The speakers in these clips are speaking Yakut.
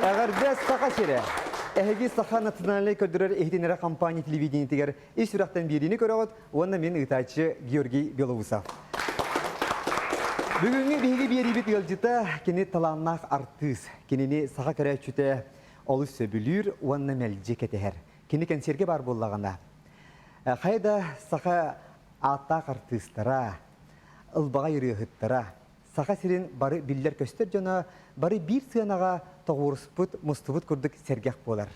Эҕэрдэ Саха сирэ! Эһиги Саха национальнай көрдөрөр иһитиннэрэр компания телевидениетигэр ис сүрэхтэн биэриини көрөҕүт уонна мин ыытааччы Георгий Белоусов. Бүгүҥҥү биһиги биэриибит ыалдьыта кини талааннаах артыыс. Кинини саха көрөөччүтэ олус сөбүлүүр уонна мэлдьи кэтэһэр. Кини кэнсиэргэ баар буоллаҕына, хайа да саха ааттаах артыыстара, ылбаҕай ырыаһыттара, Саха сирин бары биллэр-көстөр дьоно бары биир сыанаҕа тоҕуоруспут, мустубут курдук сэргэх буолар.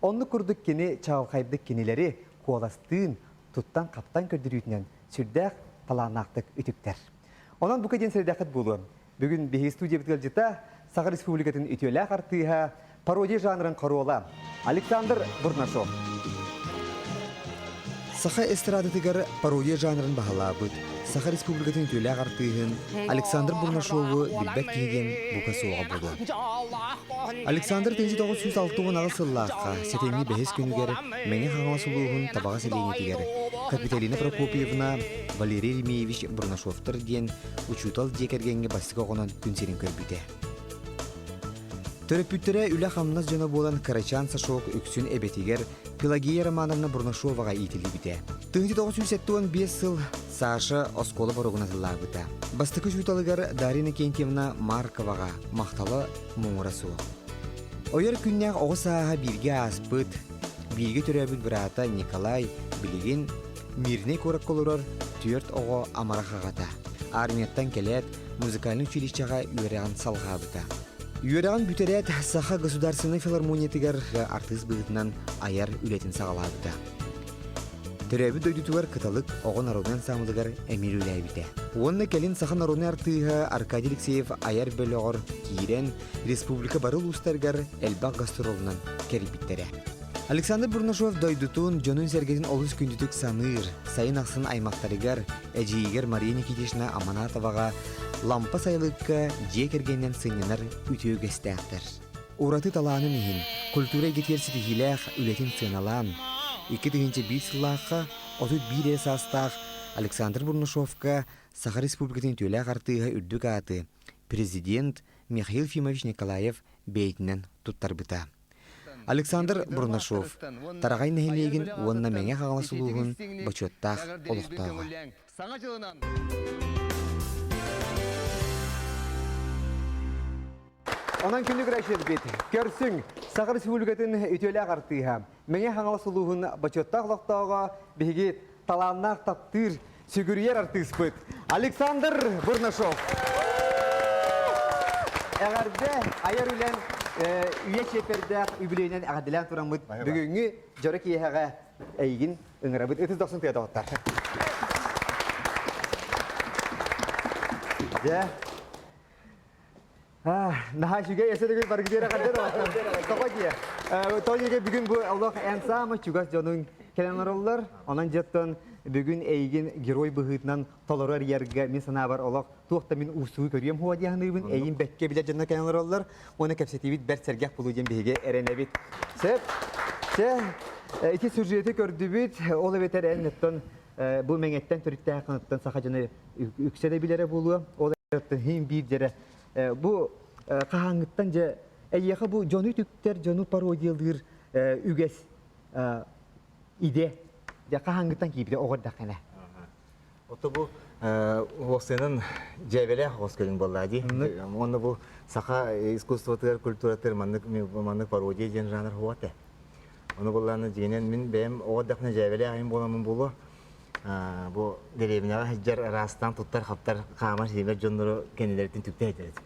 Оннук курдук кини чаҕылхайдык кинилэри куоластыын, туттан-хаптан көрдөрүүтүнэн сүрдээх талааннаахтык үтүктэр. Онон бука диэн сэрэдэххит буолуо. Бүгүн биһиги студиябыт ыалдьыта Саха Республикатын үтүөлээх артыыһа, пародия жанрын хоруола Александр Бурнашов. Саха эстрадатыгар пародия жанрын баһылаабыт Саха Республикатын үтүөлээх артыыһын Александр Бурнашову билбэт киһи диэн бука суоҕа буолуо. Александр 1968 сыллаахха сэтинньи бэһис күнүгэр Мэҥэ Хаҥалас улууһун Табаҕа сэлиэнньэтигэр Капиталина Прокопьевна, Валерий Еремеевич Бурнашовтар диэн учуутал дьиэ кэргэҥҥэ бастакы оҕонон күн сирин көрбүтэ. Төрөппүттэрэ үлэ-хамнас дьоно буолан кырачаан Сашок үксүн эбэтигэр Пелагея Романовна Бурнашоваҕа иитиллибитэ. 1975 сыл Саша оскуола боругун атыллаабыта. Бастакы учууталыгар Дарья Иннокентьевна Марковаҕа махтала муҥура суох. Ойор күннээх оҕо сааһа бииргэ ааспыт, бииргэ төрөөбүт быраата Николай билигин Мирнэй куоракка олорор түөрт оҕо амарах аҕата. Армияттан кэлээт, музыкальнай училищеҕа үөрэҕин салҕаабыта. Үөрэҕин бүтэрээт, Саха государственнай филармониятыгар артыыс быһыытынан айар үлэтин саҕалаабыта. Төрөөбүт дойдутугар Кыталык оҕо народнай ансаамбылыгар эмиэ үлэлээбитэ. Уонна кэлин саха народнай артыыһа Аркадий Алексеев айар бөлөҕөр киирэн, республика бары улуустарыгар элбэх гастролунан кэрийбиттэрэ. Александр Бурнашов дойдутун, дьонун-сэргэтин олус күндүтүк саныыр, сайын ахсын аймахтарыгар, эдьиийигэр Мария Никитична Аманатоваҕа Лампа сайылыкка дьиэ кэргэнинэн сынньанар үтүө үгэстээхтэр. Ураты талаанын иһин культура эйгэтигэр ситиһиилээх үлэтин сыаналаан, 2001 сыллаахха 31 эрэ саастаах Александр Бурнашовка Саха Республикатын үтүөлээх артыыһа үрдүк ааты президент Михаил Ефимович Николаев бэйэтинэн туттарбыта. Александр Бурнашов, Тараҕай нэһилиэгин уонна Мэҥэ Хаҥалас улууһун бочуоттаах олохтооҕо. Онон күнү көрөөччүлэрбит, көрсүҥ, Саха Республикатын үтүөлээх артыыһа, Мэҥэ Хаҥалас улууһун бочуоттаах олохтооҕо, биһиги талааннаах таптыыр, сүгүрүйэр артыыспыт Александр Бурнашов. Эҕэрдэ айар үлэн үйэ чиэппэрдээх үбүлүөйүнэн эҕэрдэлээн тураммыт бүгүҥҥү дьоро киэһэҕэ эйигин ыҥырабыт. Ытыс дохсун тыа доҕоттор. Дьэ, Наһаа үчүгэй эсэ төгүл баргыдыара хардыр Тоҕо диэ. Тоҕо диэгэ бүгүн бу олох эн саамай чугас дьонуҥ кэлэн олороллор. Онон дьэттон бүгүн эйигин герой быһыытынан толору арыйарга мин санаабар олох туох да мин уустугу көрүөм хуо дии саныыбын. Эйигин бэккэ билэр дьонно кэлэн олороллор. Уонна кэпсэтиибит бэрт сэргэх буолуо диэн биһиги эрэнэбит. Сөп. Чэ, ити сюжеты көрдүбүт. Ол эбэтэр эн оттон бу мэҥэттэн төрүттээх оттон саха дьоно үксэ да билэрэ буолуо. Ол Иһин биир дьэрэ бу хаһааҥҥыттан дьэ эйиэхэ бу дьону үтүктэр, дьону пародиялыыр үгэс идэ дьэ хаһааҥҥыттан киирбитэ оҕо эрдэххинэ? Ото бу уопсайынан дьээбэлээх оҕус көрүҥ буоллаа дии. Уонна бу саха искусствотыгар, культуратыгар маннык маннык пародия диэн жанр суох этэ. Ону буоллаана дьиҥинэн мин бэйэм оҕо эрдэхпинэ дьээбэлээх им буоламмын буолуо. Бу дэриэбинэҕэ сылдьар араастаан туттар-хаптар хаамар-сиимэр дьоннору кэннилэриттэн түктэ сылдьар этим.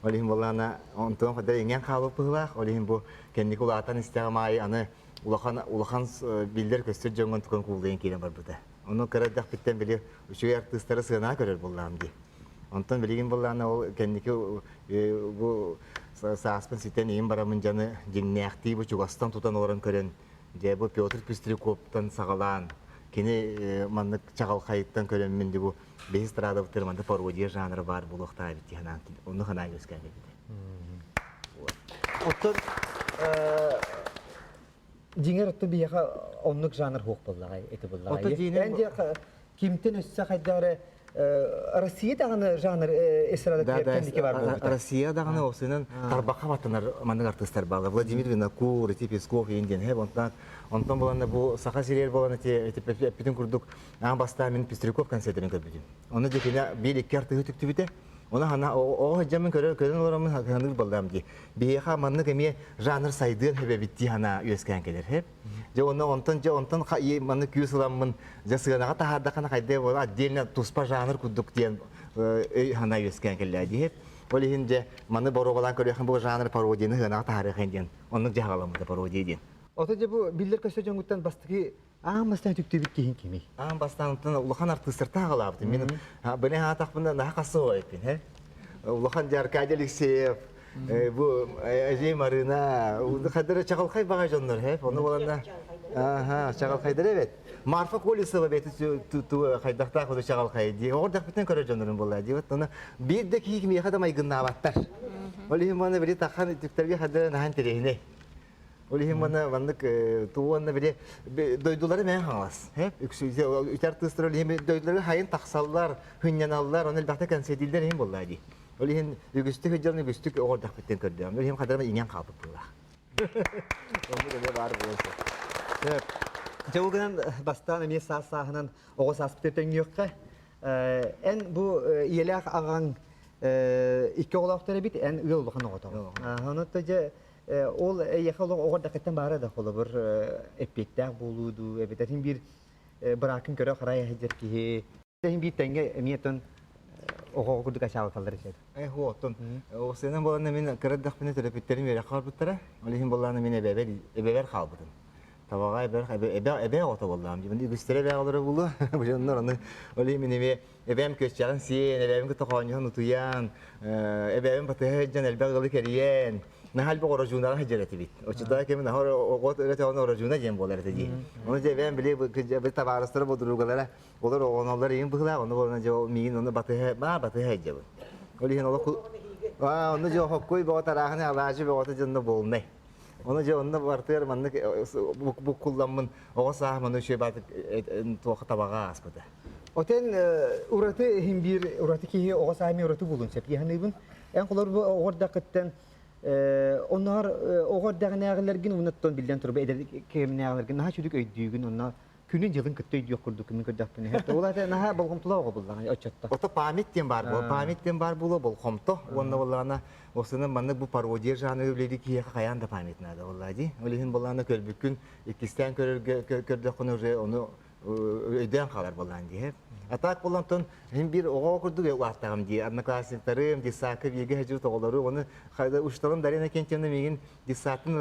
Ол иһин буоллаҕына онтон хоту иҥэн хаалбыт быһыылаах. Ол иһин бу кэнники улаатан истэҕим аайы аны улахан улахан биллэр-көстөр дьоҥҥун тукан кууллайан киирэн барбыта. Ону кыра эрдэхпиттэн били үчүгэй артыыстары сыанаҕа көрөр буоллаҕым дии. Онтон билигин буоллаҕына ол кэнники бу сааспын ситэн иһин бараммын дьону дьиҥнээхтии бу чугастан тутан олорон көрөн Дьэ, бу Петр Пестряковтан саҕалаан, кини маннык чаҕылхайыттан көрөммүн ди бу бэһис страдовтар манна пародия жанра баар буолуохтаах эбит дии санаан онно санаа үөскээн кэлбитэ. Оттон дьиҥэр оттон биһиэхэ оннук жанр суох буоллаҕай ити буоллаҕай. Эн дьэ кимтэн өссө хайдах эрэ Россия даҕаны жанр эстрада кэнники бар буолбута. Россия даҕаны осынан тарбахха баттанар маннык артыыстар баалар. Владимир Винокур, ити Песков иин диэн хэп онтон онтон буланна бу Саха сиригэр буолан ити эппитин курдук аан бастаан мин Пестряков концертерин көрбүтүм. Оны дьэкинэ биир икки артыыһы түктүбүтэ. Оны хана оҕо сылдьаммын көрөр көрөн олороммун ханыыр баллаам дии. Биһиэхэ маннык эмиэ жанр сайдыан хэбэбит дии хана үөскээн кэлэр хэп. Дьэ онно онтон дьэ онтон маннык күүс ыламмын дьэ сыанаҕа таһаардаххына хайдах буола отдельно туспа жанр курдук диэн өй санаа үөскээн кэллээ диэт. Ол иһин дьэ маны боруобалаан көрүөххүн бу жанр пародияны сыанаҕа таһаарыахын диэн оннук дьаһаламмыта пародия диэн. Ото дьэ бу биллэр көстө дьоҥҥуттан бастакы аан бастаан түктүбүт киһин кимий? Аан бастаан улахан артыыстартан аҕалаабытым. Мин били аатахпына наһаа хасыһа эппин, he? Улахан дьэ Аркадий Алексеев, бу Эжей Марына, хадара чаҕылхай баҕай дьоннор, he? Ону боланна Аха, чаҕылхайдар эбит. Марфа Колесова бэйэтэ хайдахтаах уду чаҕылхай дии. Оҕор дахпытын көрөр дьоннорун буолла дии. Ону биир да киһи кимиэхэ да майгыннаабаттар. Ол иһин маны били тахан түктэргэ хадара наһан интэриэһинэй. Ол иһин манна маннык туонна били дойдулары мэн хаҥалас. Үтэр артыыстар ол иһин дойдулары хайын тахсаллар, хынньаналлар, оны элбэхтэ кэнсиэтииллэр иһин буоллаа дии. Ол иһин үгүстүк сылдьан үгүстүк оҕордохпуттан көрдөм. Ол иһин хадырма иҥэн хаалбыт буоллаах. Оннук эмиэ баар буолуон сөп. Дьэ ол гынан бастаан эмиэ саас сааһынан оҕо сааспыт өтөҥнүөххэ. Эн бу ийэлээх аҕаҥ икки оҕолоохтор эбит, эн ыал улахан оҕотоҕун. Онон дьэ Ол эйиэхэ олох оҕо эрдэххиттэн баара да холобур эппиэттээх буолуу дуу эбэтэр иһин биир быраакын көрө харайа сылдьар киһи иһин биир тэҥҥэ эмиэ оттон оҕо курдук ачаалаталлар этэ. Э оттон оҕусынан буоланна мин кыра эрдэхпинэ төрөппүттэрим үөрэххэ барбыттара. Ол иһин буоллаҕына мин эбэбэр эбэбэр хаалбытым. Табаҕа эбэр эбэ эбэ оҕото буоллаҕым. Дьэ үгүстэрэ эбэ оҕолоро буолуо. Бу дьоннор ону ол иһин мин эмиэ Эбээм күөсчэҕин сиэн, эбээбин кытта хоонньоһон утуйан, эбээбин батыһа сылдьан элбэх ыалы кэрийэн, наһаа элбэх орожуунаҕа сылдьар этибит. Оччотооҕу кэми наһаа оҕо өрөтөҕүнэ орожууна диэн буолар этэ дии. Ону дьэ эбээм били били табаарыстара бодуругалара олор оҕоноллор иин быһылаах, ону буолан дьэ миигин ону батыһа баа батыһа сылдьабын. Ол иһин олох аа ону дьэ хоккуй бөҕө тарааһыны алаадьы бөҕөтө дьонно буолнай. Ону дьэ онно бартыгар маннык буккулламмын оҕо сааһым ону үчүгэй баатык туох табаҕа ааспыта. Отен ураты иһин биир ураты киһи оҕо саами ураты буолуон сөп дии саныыбын. Эн холор бу оҕо эрдэххиттэн онноор оҕо эрдэҕинээҕилэргин уонна биллэн турар эдэр кэминээҕилэргин наһаа үчүгэй өйдүүгүн онно күнүн дьылын кытта өйдүөх курдук мин көрдөхпүнэ. Ол аата наһаа болҕомтолоох оҕо буллаҕа оччотто. Ото память диэн баар буол. Память диэн баар буолуо болҕомто уонна буоллаҕына осынан маннык бу пародия жанры үлэлии киһиэхэ хайаан да память наада буоллаа дии. Ол иһин буоллаҕына көрбүккүн иккистээн көрөргө көрдөххүнэ уже ону өйдөөн хаалар буоллаан дии. А так буоллантон мин биир оҕо курдук улааттаҕым дии. Одноклассниктарым, детсадка бииргэ сылдьыбыт оҕолору, оны учууталым Дарина Иннокентьевна миигин детсадтан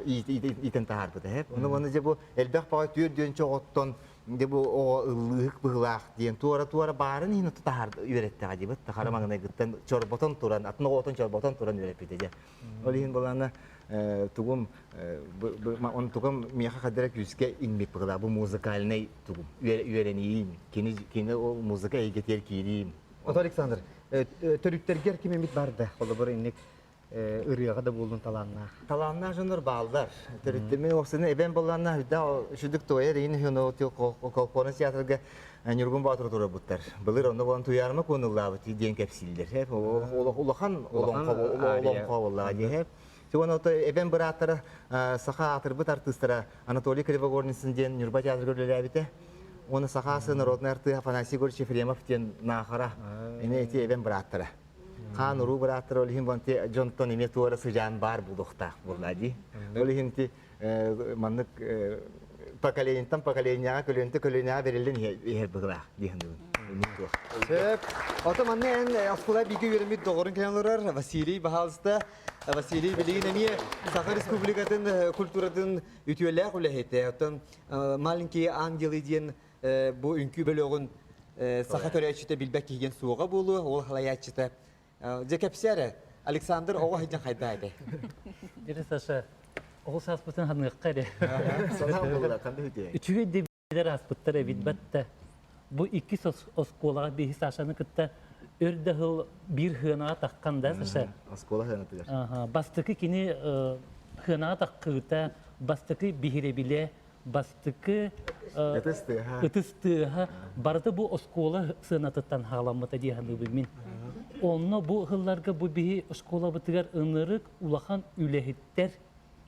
иитэн таһаарбыта. Оны оны дьэ бу элбэх баҕа түөр дүөнчэ оҕоттон дьэ бу оҕо ыллыыһык быһылаах диэн туора-туора баарын иһин таһаар үөрэттэҕэ диэбит. Тахара маҥнайгыттан чорботон туран, атын оҕотон чорботон туран үөрэппитэ дьэ. Ол иһин былаана тугум онтугум миэхэ хадара күүскэ иҥмит быһыылаах бу музыкальнай тугум үөрэниим кини кини ол музыка эйгэтигэр киириим. Ото Александр төрүттэргэр ким эмит бар да холобур инник ырыаҕа да буоллун талааннаах. Талааннаах дьоннор бааллар. Төрүттэмин оксаны эбэн боллаанна хүдэ үчүдүк туойар иин колхозный театрга Ньургун Боотуру турарбыттар. Былыр онно буолан туйаарыма куонуллаабыт диэн кэпсииллэр. Улахан олоҥхо буоллаҕа дии. Уонна эбэм бырааттара саха аатырбыт артыыстара Анатолий Кривогорницын диэн Ньурба театрыгар үлэлээбитэ. Уонна саха народный артыыһа Афанасий Егорович Ефремов диэн Наахара. Эми эти эбэм бырааттара. Хаан уруу бырааттара ол иһин бу дьонтон эмиэ туора сыдьаан баар буолуохтаах буолла дии. Ол иһин ти маннык поколениеттан поколенияҕа көлүөнтэ көлүөнэҕэ бэриллэн иһэр быһыылаах дии саныыбын. Сөп. Ото манна эн оскуола бииргэ үөрэммит доҕорун кэлэн олорор Василий баһаалыста. Василий билигин эмиэ Саха Республикатын культуратын үтүөлээх үлэһитэ. Оттон Маленькие ангелы диэн бу үҥкүү бөлөҕүн саха көрөөччүтэ билбэт киһигэн суоҕа буолуо, ол халайааччыта. Дьэ кэпсээ эрэ, Александр оҕо сылдьан хайдаа этэ? Дьэ, Саша, оҕо сааспытын ханыахха эрэ. Санаам буолла, ханна үтүө? Үчүгэй да билэр ааспыттар эбит батта. Бу иккис оскуолаҕа биһи Сашаны кытта өр да сыл биир хыанаҕа таххан да, Саша? Оскуола хыанатыгар. Бастакы кини хыанаҕа таххыыта, бастакы биһирэбилэ, бастакы... Ытыс тыаһа. Ытыс тыаһа барыта бу оскуола сыанатыттан хаҕаламмыта дии саныыбын мин. Онно бу ыһылларга бу биһи оскуолабытыгар ынырык улахан үлэһиттэр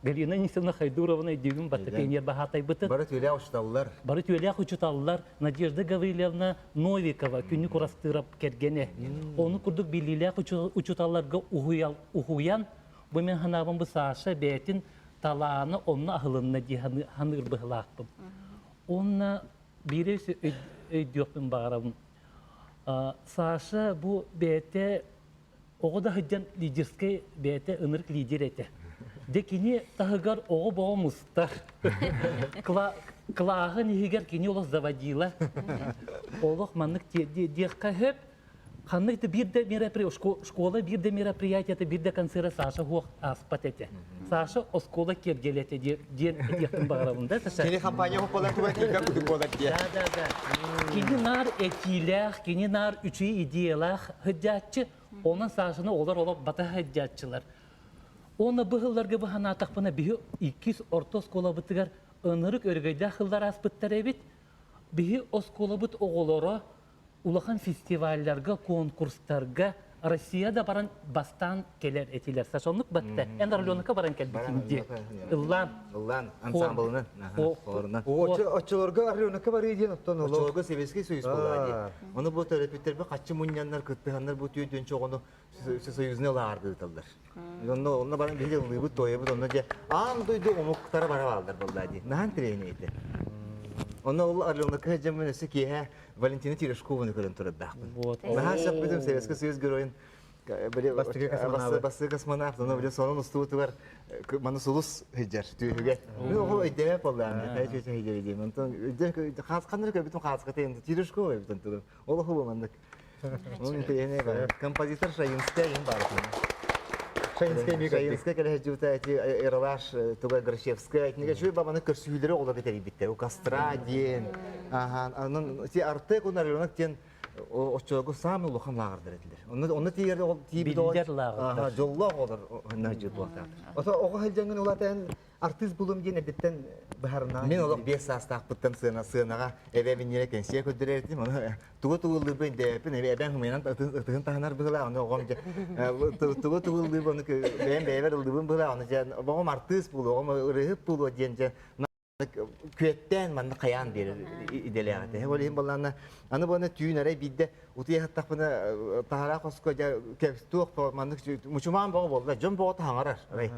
Галина Анисовна Хайдуровна өйдүүгүн батта пионер баһаатайбытын. Бары түөлээх учуталлар. Бары түөлээх учуталлар Надежда Гаврильевна Новикова күннүк урастыырап кэргэнэ. Ону курдук билиилээх учуталларга уһуйан, бу мен ханаабын бу Саша бэйэтин талаана онно аһылынна дии ханыыр быһылаахпын. Онно биири өйдүөхпүн баҕарабын. Саша бу бэйэтэ оҕо да сылдьан лидерскэй бэйэтэ ынырык лидер этэ. Дьэ кини таһыгар оҕо боҕо мустар. Кылааһын иһигэр кини олох заводила. Олох маннык диэххэ сөп. Ханнык да биир да мероприятие, школа биир да мероприятиета, биир да концерта Саша хуох ааспат этэ. Саша оскуола киэргэлэтэ диэн этиэхпин баҕарабын да Саша. Кини компания хопполар туга киирбэт кудук буолар диye. Да, да, да. Кини наар этиилээх, кини наар үчүгэй идеялаах сылдьааччы. Онон Сашаны олор олох бата сылдьааччылар. Уонна бу сылларга бу санаатахпына биһи иккис орто оскуолабытыгар ынырык өрөгөйдөөх сыллар ааспыттар эбит. Биһи оскуолабыт оҕолоро улахан фестивалларга, конкурстарга Россия да баран бастаан кэлэр этилэр. Саша оннук батта. Эн Орленокка баран кэлбитин дии. Ыллаан. Ыллаан, ансамблынан. Хорунан. Оччолорго Орленокка барыы диэн оттон олох. Оччолорго Советский Союз буолла дии. Ону бу төрөппүттэрбит хаччы мунньаннар, кыттыһаннар бу түөтүнчэ оҕону союзный лааҕырга ыыталлар. Онно онно баран биһиги ыллыыбыт, туойабыт, онно дьэ аан дойду омуктара бара бааллар буолла дии. Наһаа интэриэһинэй этэ. Онно ол Орленокка сылдьаммын өссө киэһэ Валентина Терешкованы көрөн турардаахпын. Вот. Наһаа сөхпүтүм Советский Союз геройун Бастакы космонавт. Бастакы космонавт, ону били сонун устуутугар маны сулус сылдьар түөһүгэр. Мин оҕо өйдөмөт буоллаҕым, хайа чүөчэ сылдьар диэн. Онтон өйдөөн хаасканнары көрбүтүм хааската Терешкова эбит онтон. Ол оҕо маннык. Ол интэриэһинэй баар. Композитор Шаинская им баар. Шаинская мига. Шаинская кэлэһэдьибитэ эти Эралаш туга Грачевская итиннигэ үчүгэй бабаны көрсүһүүлэри оҕолорго тэрийбиттэр. У костра диэн. Аха, анан ти Артек Орленок диэн оччолорго самый улахан лааҕырдар этилэр. Онно онно тиийэр ол тиийбит Биллэр лааҕырдар. Аха, дьоллоох оҕолор онно дьыл буолтаахтар. Ото оҕо сылдьаҥҥын улаатан артыыс булум диэн эрдэттэн быһаарыннаҕа. Мин олох 5 саастаахпыттан сыана сыанаҕа эбээ минньиэрэ кэнсиэ көрдөрөр этим. Ону тугу тугу ыллыырбын дэйэппин эбээм хымыйанан ытыһын таһынар быһылаах ону оҕом дьэ тугу тугу ыллыырбын ону бэйэм бэйэбэр ыллыыбын быһылаах ону дьэ оҕом артыыс буолуо оҕом ырыаһыт буолуо диэн дьэ күөттээн манна хайаан биэрэр идэлээх этэ. Ол иһин балаана аны буона түүн арай биирдэ утуйа сыттахпына таһара хоско дьэ туох маннык мучумаан боҕо буолла дьон боҕо таһаҥарар арай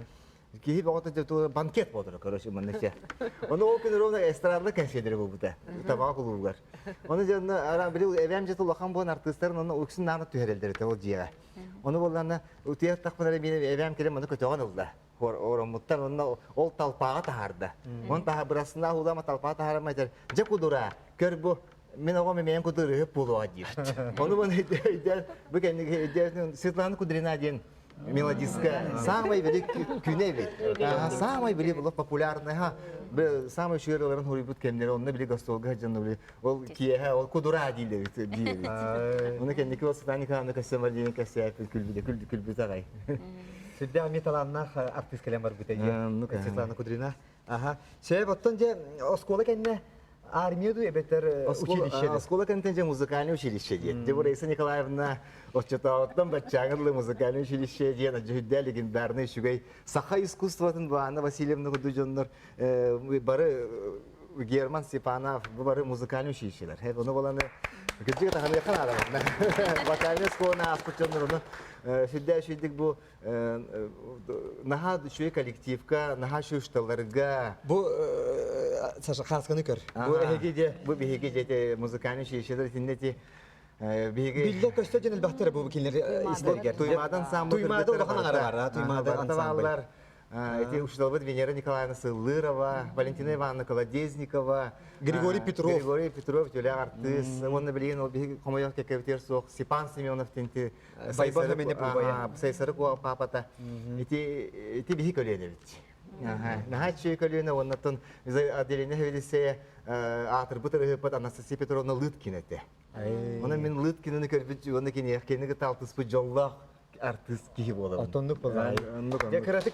киһи бөҕөтө банкет буолар короче маннык чэ. Ону ол күн ровно эстрада кэнсиэдэрэ буолбута табаҕа кулуугар. Ону дьонно ара били эбээм дьэ улахан буолан артыыстарын онно үксүн наана түһэрэллэр этэ ол дьиэҕэ. Ону буоллаана утуйа сыттахпына эрэ миэнэ эбээм кэлэн маны көтөҕөн ылла. Ороммуттан онно ол талпааҕа таһаарда. Он таһа бырасына улама талпаа таһаарама этэр. Дьэ кудура көр бу мин оҕом эмиэн кудурыһып буолуоҕа диир. Ону бу өйдөөн бу кэнниги Светлана Кудрина диэн мелодистка самый велик күнэ эбит. Самый велик было популярный, самый үчүгэй хоруйбут кэмнери онно били гастролга дьонно били ол киэһэ ол кудура дииллэр диир. Оны кэнники ол Светлана Николаевна көссөмөр диэн кэссээппит күлбүтэ күлбүт күлбүт аҕай. Сүрдээх эмиэ талааннаах артыыс кэлэн барбыта дии Светлана Кудрина. Аха. Сөп, оттон дьэ оскуола кэннэ армия дуу эбэтэр училище Оскуола кэнниттэн дьэ музыкальный училище диэн. Дьэ бу Раиса Николаевна оччотооҕуттан баччааҥы музыкальный училище диэн дьүһүдэ легендарный үчүгэй саха искусствотын Анна Васильевна курдук дьоннор бары Герман Степанов бу бары музыкальный училищелар. Ону боланы кырдьык таханыахха наада. Вокальный школаны ааспыт дьоннор ону сүрдээх үчүгдүк бу наһаа үчүгэй коллективка, наһаа үчүгэй Бу Саша хаасканы көр. Бу эһиги де Бу биһиги дьэ музыкальный училищелар итиннэ ти биһиги Биллэр көстөр дьон элбэхтэр бу кинилэр истэригэр. Туймаадан ансамбль Туймаада улахан аҥара бар, Туймаада ансамбль. Эти учителбыт Венера Николаевна Сыллырова, Валентина Ивановна Колодезникова, Григорий Петров. Григорий Петров, төлөөх артыыс. Уонна билигин ол биһиги хомойох кэккэбитигэр суох Степан Семенов тинти Байбал эмиэ Пубая. Сайсары куа папата. Ити ити биһи көлүөнэбит. Наһаа үчүгэй көлүөнэ уоннаттан отделение сэбиэдиссэйэ аатырбыт ырыһыппыт Анастасия Петровна Лыткина этэ. Онон мин Лыткинаны көрбүт уонна киниэхэ кинини кытта алтыспыт дьоллоох. артыыс киһи буолабын. Отоннук буоллаҕай. Оннук, Дьэ оннук. кыратык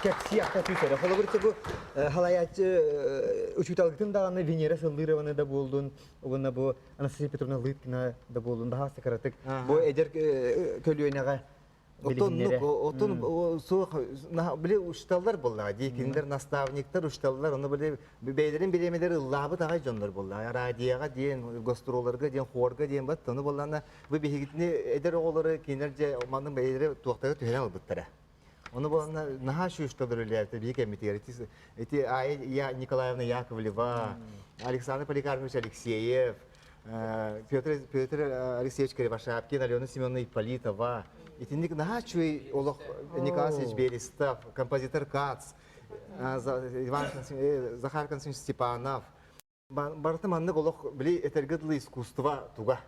кэпсиэххэ түс эрэ. Холобур, бу халайааччы учууталгытын даҕаны Венера Сыллырованы да буоллун, уонна бу Анастасия Петровна Лыткина да буоллун, баһаалыста кыратык бу эдэр көлүөнэҕэ Отоннук, отон суох, били учталлар буоллаҕа дии, кинилэр наставниктар, учталлар, ону били бэйэлэрин бириэмэлэр ыллаабыт аҕай дьоннор буоллаҕа. Радиоҕа диэн, гастролларга диэн, хуорга диэн бат, ону буоллаҕына бу биһигитини эдэр оҕолору кинилэр дьэ маннык бэйэлэрэ туохтара түһэрэн ылбыттара. Ону буоллаҕына наһаа шүүстэлэр үлэлээбитэ биһи кэммитигэр. Ити, ити Ая Николаевна Яковлева, Александр Поликарпович Алексеев, Петр, Петр Алексеевич Кривошапкин, Алена Семеновна Ипполитова. Итинник наһаа үчүгэй олох Николай Васильевич Берестов, композитор Кац, Иван Захар Константинович Степанов. Барыта маннык олох били этэргэ дылы искусство туга.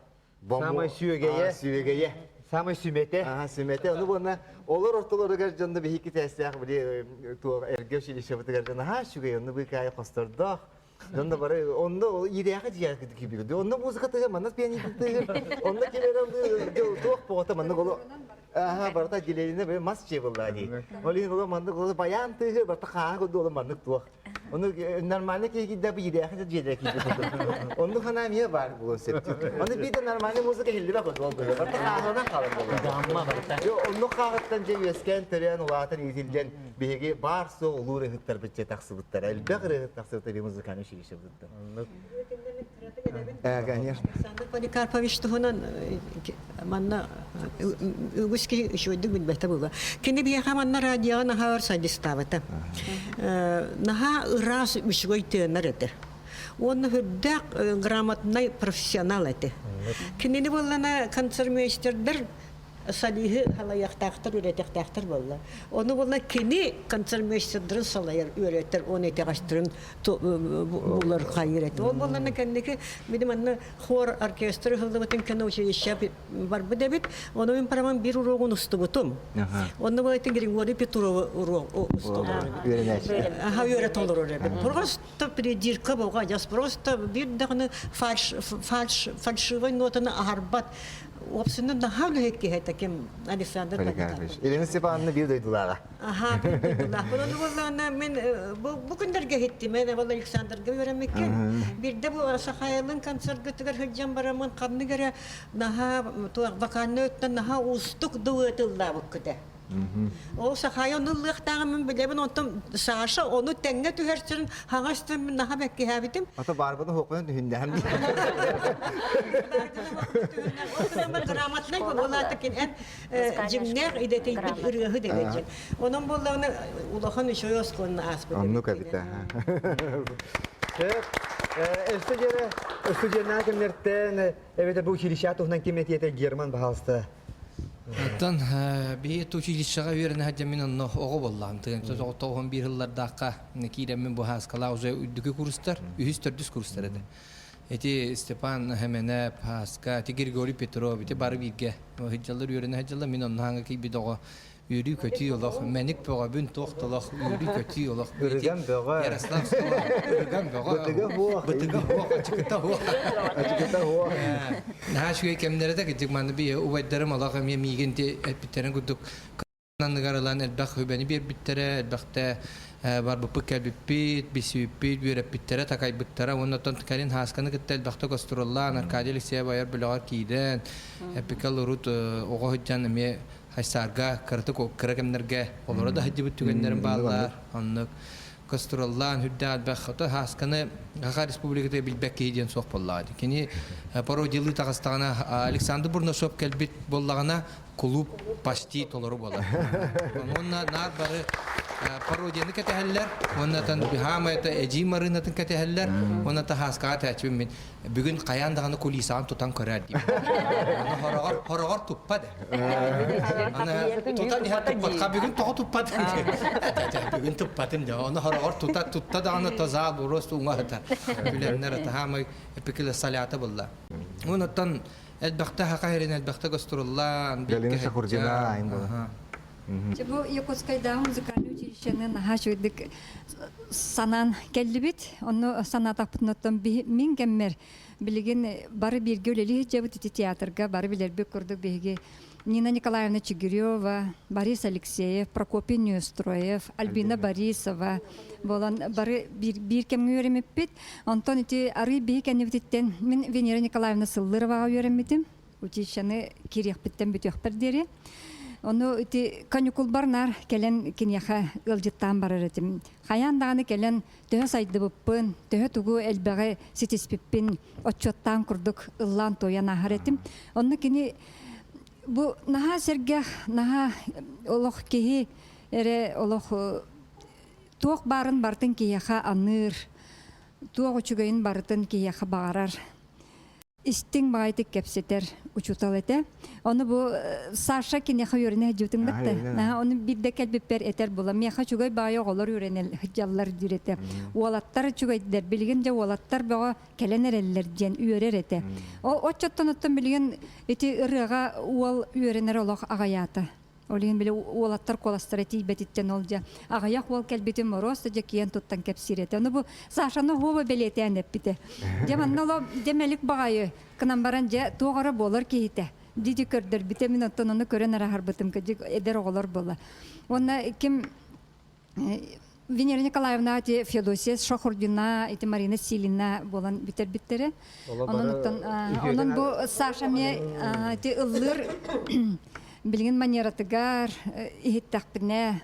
Самай сүөгэйэ. Сүөгэйэ. Самай сүмэтэ. Аха, сүмэтэ. Ону буонна олор ортолоругар дьонно биһикки тээстээх били туох эргэ училищебытыгар дьон наһаа үчүгэй, онно быыкаайы хостордоох. Онно бары онно иирээхи дьиэҕэ киирбит. Онно музыка тыга манна пианино тыгыр. Онно кимэрэ туох боҕото маннык оло Аха, барыта отделение бе мас дьиэ буолла дии. Ол иһин оло маннык оло баян тыгыр барыта хааһы курдук оло маннык туох. Ону нормально киһи киирдэ бу иирээхи дьиэлэрэ киирбит курдук. Оннук санаа эмиэ баар буолуон сөп. Ону биир нормальный музыка иһиллибэт курдук ол быһыы. Барыта хааһынан хаалар буолла. Гамма барыта. Оннук хааһыттан дьэ үөскээн төрөөн улаатан иитиллэн биһиги баар суох улуу ырыһыттарбыт дьэ тахсыбыттара. Элбэх ырыһыт тахсыбыта би музыкальный училищебытыттан. Э, конечно. Александр Поликарпович туһунан манна үгүс киһи үчүгэйдик билбэтэ буолуо. Кини биһиэхэ манна радиоҕа наһаа өр садистаабыта. Наһаа ыраас үчүгэй тыынар этэ. Уонна үрдээх грамотнай профессионал этэ. Кинини буоллана концертмейстердэр солиһы салайыахтаахтар, үөрэтиэхтээхтэр буолла. Ону буолла кини концертмейстердарын салайар, үөрэтэр, он итэҕэстэрин булар хайыр этэ. Ол буоллана кэнники видимо манна хор оркестр ыһыллыбытын кэннэ училище барбыт эбит. Ону мин параман бир уруогун устубутум. Онно бу Григорий Петрова уруок устулар. Аха үөрэтэ олорор эбит. Просто придирка буга, просто бир даҕаны фальш фальш фальшивый нотаны аһарбат Уопсунан наһаа үлэһит киһи этэ ким Александр Поликарпович. Елена Степановна биир дойдулааҕа. Аха, биир дойдулаах. Ону буоллаҕына мин бу, бу күннэргэ иһиттим, мен ол Александрга үөрэммиккин. Бирдэ бу Сахаялын концертгытыгар сылдьан бараммын ханнык эрэ наһаа туох вокальнай өттүнэн наһаа уустук дуэт ыллаабыккыта. Ол Сахая ону ыллыахтааҕын мин билэбин, онтон Саша ону тэҥҥэ түһэрсэрин хаҥас өттүн мин наһаа бэккиһээбитим. Ата баарбын оһуохпунан түһүннэһэм. Грамотнай буолаатыкин эн дьиҥнээх идэтийбит ырыаһы дэгэдьин. Онон буоллаҕына улахан үчүгэй оскуоланы ааспыт. Оннук эбитэ. Өссө диэри студеннаа кэмнэртэн эбэтэр бу училища туһунан ким этиэтэ Герман баһаалыста. Оттон биһи училищеҕа үөрэнэ сылдьан мин онно оҕо буоллаҕым. Тоҕуһун биир сыллардаахха киирэммин бу Һааскалаах уже үрдүкү курстар, үһүс төрдүс курстар этэ. Ити Степан Хеменеп, Һааска, ити Григорий Петров, ити бары бииргэ сылдьаллар, үөрэнэ сылдьаллар. Мин онно хаҥа киирбит оҕо үөрүү-көтүү олох, мэник бөҕөбүн, туох да олох, үөрүү-көтүү олох. Ырыган бөҕө. Ярослав ырыган бөҕө. Бытыга хуох. Бытыга хуох, ачыкыта хуох. Ачыкыта хуох. Наһаа үчүгэй кэмнэрэ да кырдьык манна би убайдарым олох эмиэ миигин ти эппиттэрин курдук анныгар ылан элбэх хүбэни биэрбиттэрэ, элбэхтэ барбыппыт кэлбиппит, билсибиппит, үөрэппиттэрэ, такайбыттара уонна оттон кэлин Һаасканы кытта элбэхтэ гастроллаан Аркадий Алексеев айар бөлөҕөр киирэн, эпикал урут оҕо сылдьан эмиэ Хайсаарга кыратык кыра кэмнэргэ олоро да сылдьыбыт түгэннэрим бааллар. Оннук гастроллаан үрдээх элбэх ото Һаасканы Саха Республикатыгар билбэт киһи диэн суох буоллаҕа. Кини пародиялыы таҕыстаҕына Александр Бурнашов кэлбит буоллаҕына кулууп почти толору буолар. Уонна наар бары пародияны кэтэһэллэр, уонна хаамай это эдьиий Марынатын кэтэһэллэр, уонна Һааскаҕа этээччибин мин бүгүн хайаан даҕаны кулисаҕын тутан көрөөр диибин. Хороҕор хороҕор туппат. Аны тутан иһэр туппат. Ха бүгүн тоҕо туппат? Бүгүн туппатым дьэ. Ону хороҕор тута тутта даҕаны тазаа буруос уҥа сытар. Күлэннэр атаһаамай эпикиле салята булла. Онуттан элбэхтэ хака хэрин элбэхтэ гастроллаан Галина Шахурдина айын була. Бу Якутскайдааҕы музыкальный училище. Училищены наһаа үчүгэйдик санаан кэллибит. Онно санаатахпытын мин кэммэр билигин бары бииргэ үлэлии сылдьабыт ити театрга бары билэрбит курдук биһиги Нина Николаевна Чигирева, Борис Алексеев, Прокопий Неустроев, Альбина Борисова буолан бары биир кэмҥэ үөрэммиппит. Онтон ити арыы биһи кэннибититтэн мин Венера Николаевна Сыллыроваҕа үөрэммитим. Училищены киириэхпиттэн бүтүөхпэр диэри. Ону ити каникулбар наар кэлэн киниэхэ ыалдьыттаан барар этим. Хайаан даҕаны кэлэн төһө сайдыбыппын, төһө тугу элбэҕи ситиспиппин отчуоттаан курдук ыллаан-туойан ааһар этим. Онно кини бу наһаа сэргэх, наһаа олох киһи эрэ олох туох баарын барытын киһиэхэ аныыр, туох үчүгэйин барытын киһиэхэ баҕарар истиҥ баҕайытык кэпсэтэр учуутал этэ. Ону бу Саша киниэхэ үөрэнэ сылдьыбытын кытта. Ону биирдэ кэлбиппэр этэр була. Миэхэ үчүгэй баайы оҕолор үөрэнэ сылдьаллар диир этэ. Уолаттар үчүгэйдэр. Билигин дьэ уолаттар бөҕө кэлэн эрэллэр диэн үөрэр этэ. Ол оччоттон оттон билигин ити ырыаҕа уол үөрэнэр олох аҕыйаата. Ол иһин били уолаттар куоластара тиийбэтиттэн ол дьэ аҕыйах уол кэлбитин Моруос да дьэ киэн туттан кэпсиир этэ. Ону бу Сашаны оһуоба бэлиэтээн эппитэ. Дьэ манна оло дьэ мэлик баҕайы кынан баран дьэ туох эрэ буолар киһитэ дии көрдөрбүтэ мин оттон ону көрөн араһарбытым кыдьык эдэр оҕолор буола. Уонна ким Венера Николаевна ити Феодосия Шохурдина, ити Марина Силина буолан бүтэрбиттэрэ. Онон онон бу Саша мне ити ыллыыр билигин манератыгар иһиттэхпинэ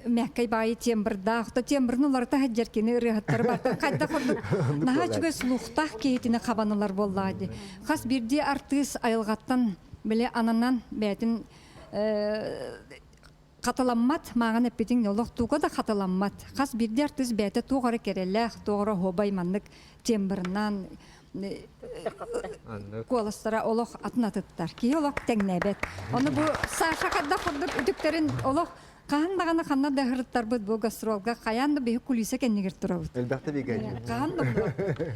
мягкай баайы тембрдаах, то тембрын уларыта сылдьар кини ырыаһыттары бартан хайдах курдук наһаа үчүгэй слухтаах киһитини хабанылар буоллаҕа дии. Хас биирдии артыыс айылҕаттан били ананан бэйэтин хатыламмат, мааҕын эппитиҥ олох туга да хатыламмат. Хас биирдии артыыс бэйэтэ туох эрэ кэрэлээх, туох эрэ оһуобай маннык тембрынан куоластара олох атын атыттар. Киһи олох тэҥнээбэт. Ону бу Саша хайдах курдук үтүктэрин олох хаһан даҕаны ханна да ыһырыттарбыт бу гастролга хайаан да биһи кулиса кэннигэр турабыт. Элбэхтик бииргэ Хаһан да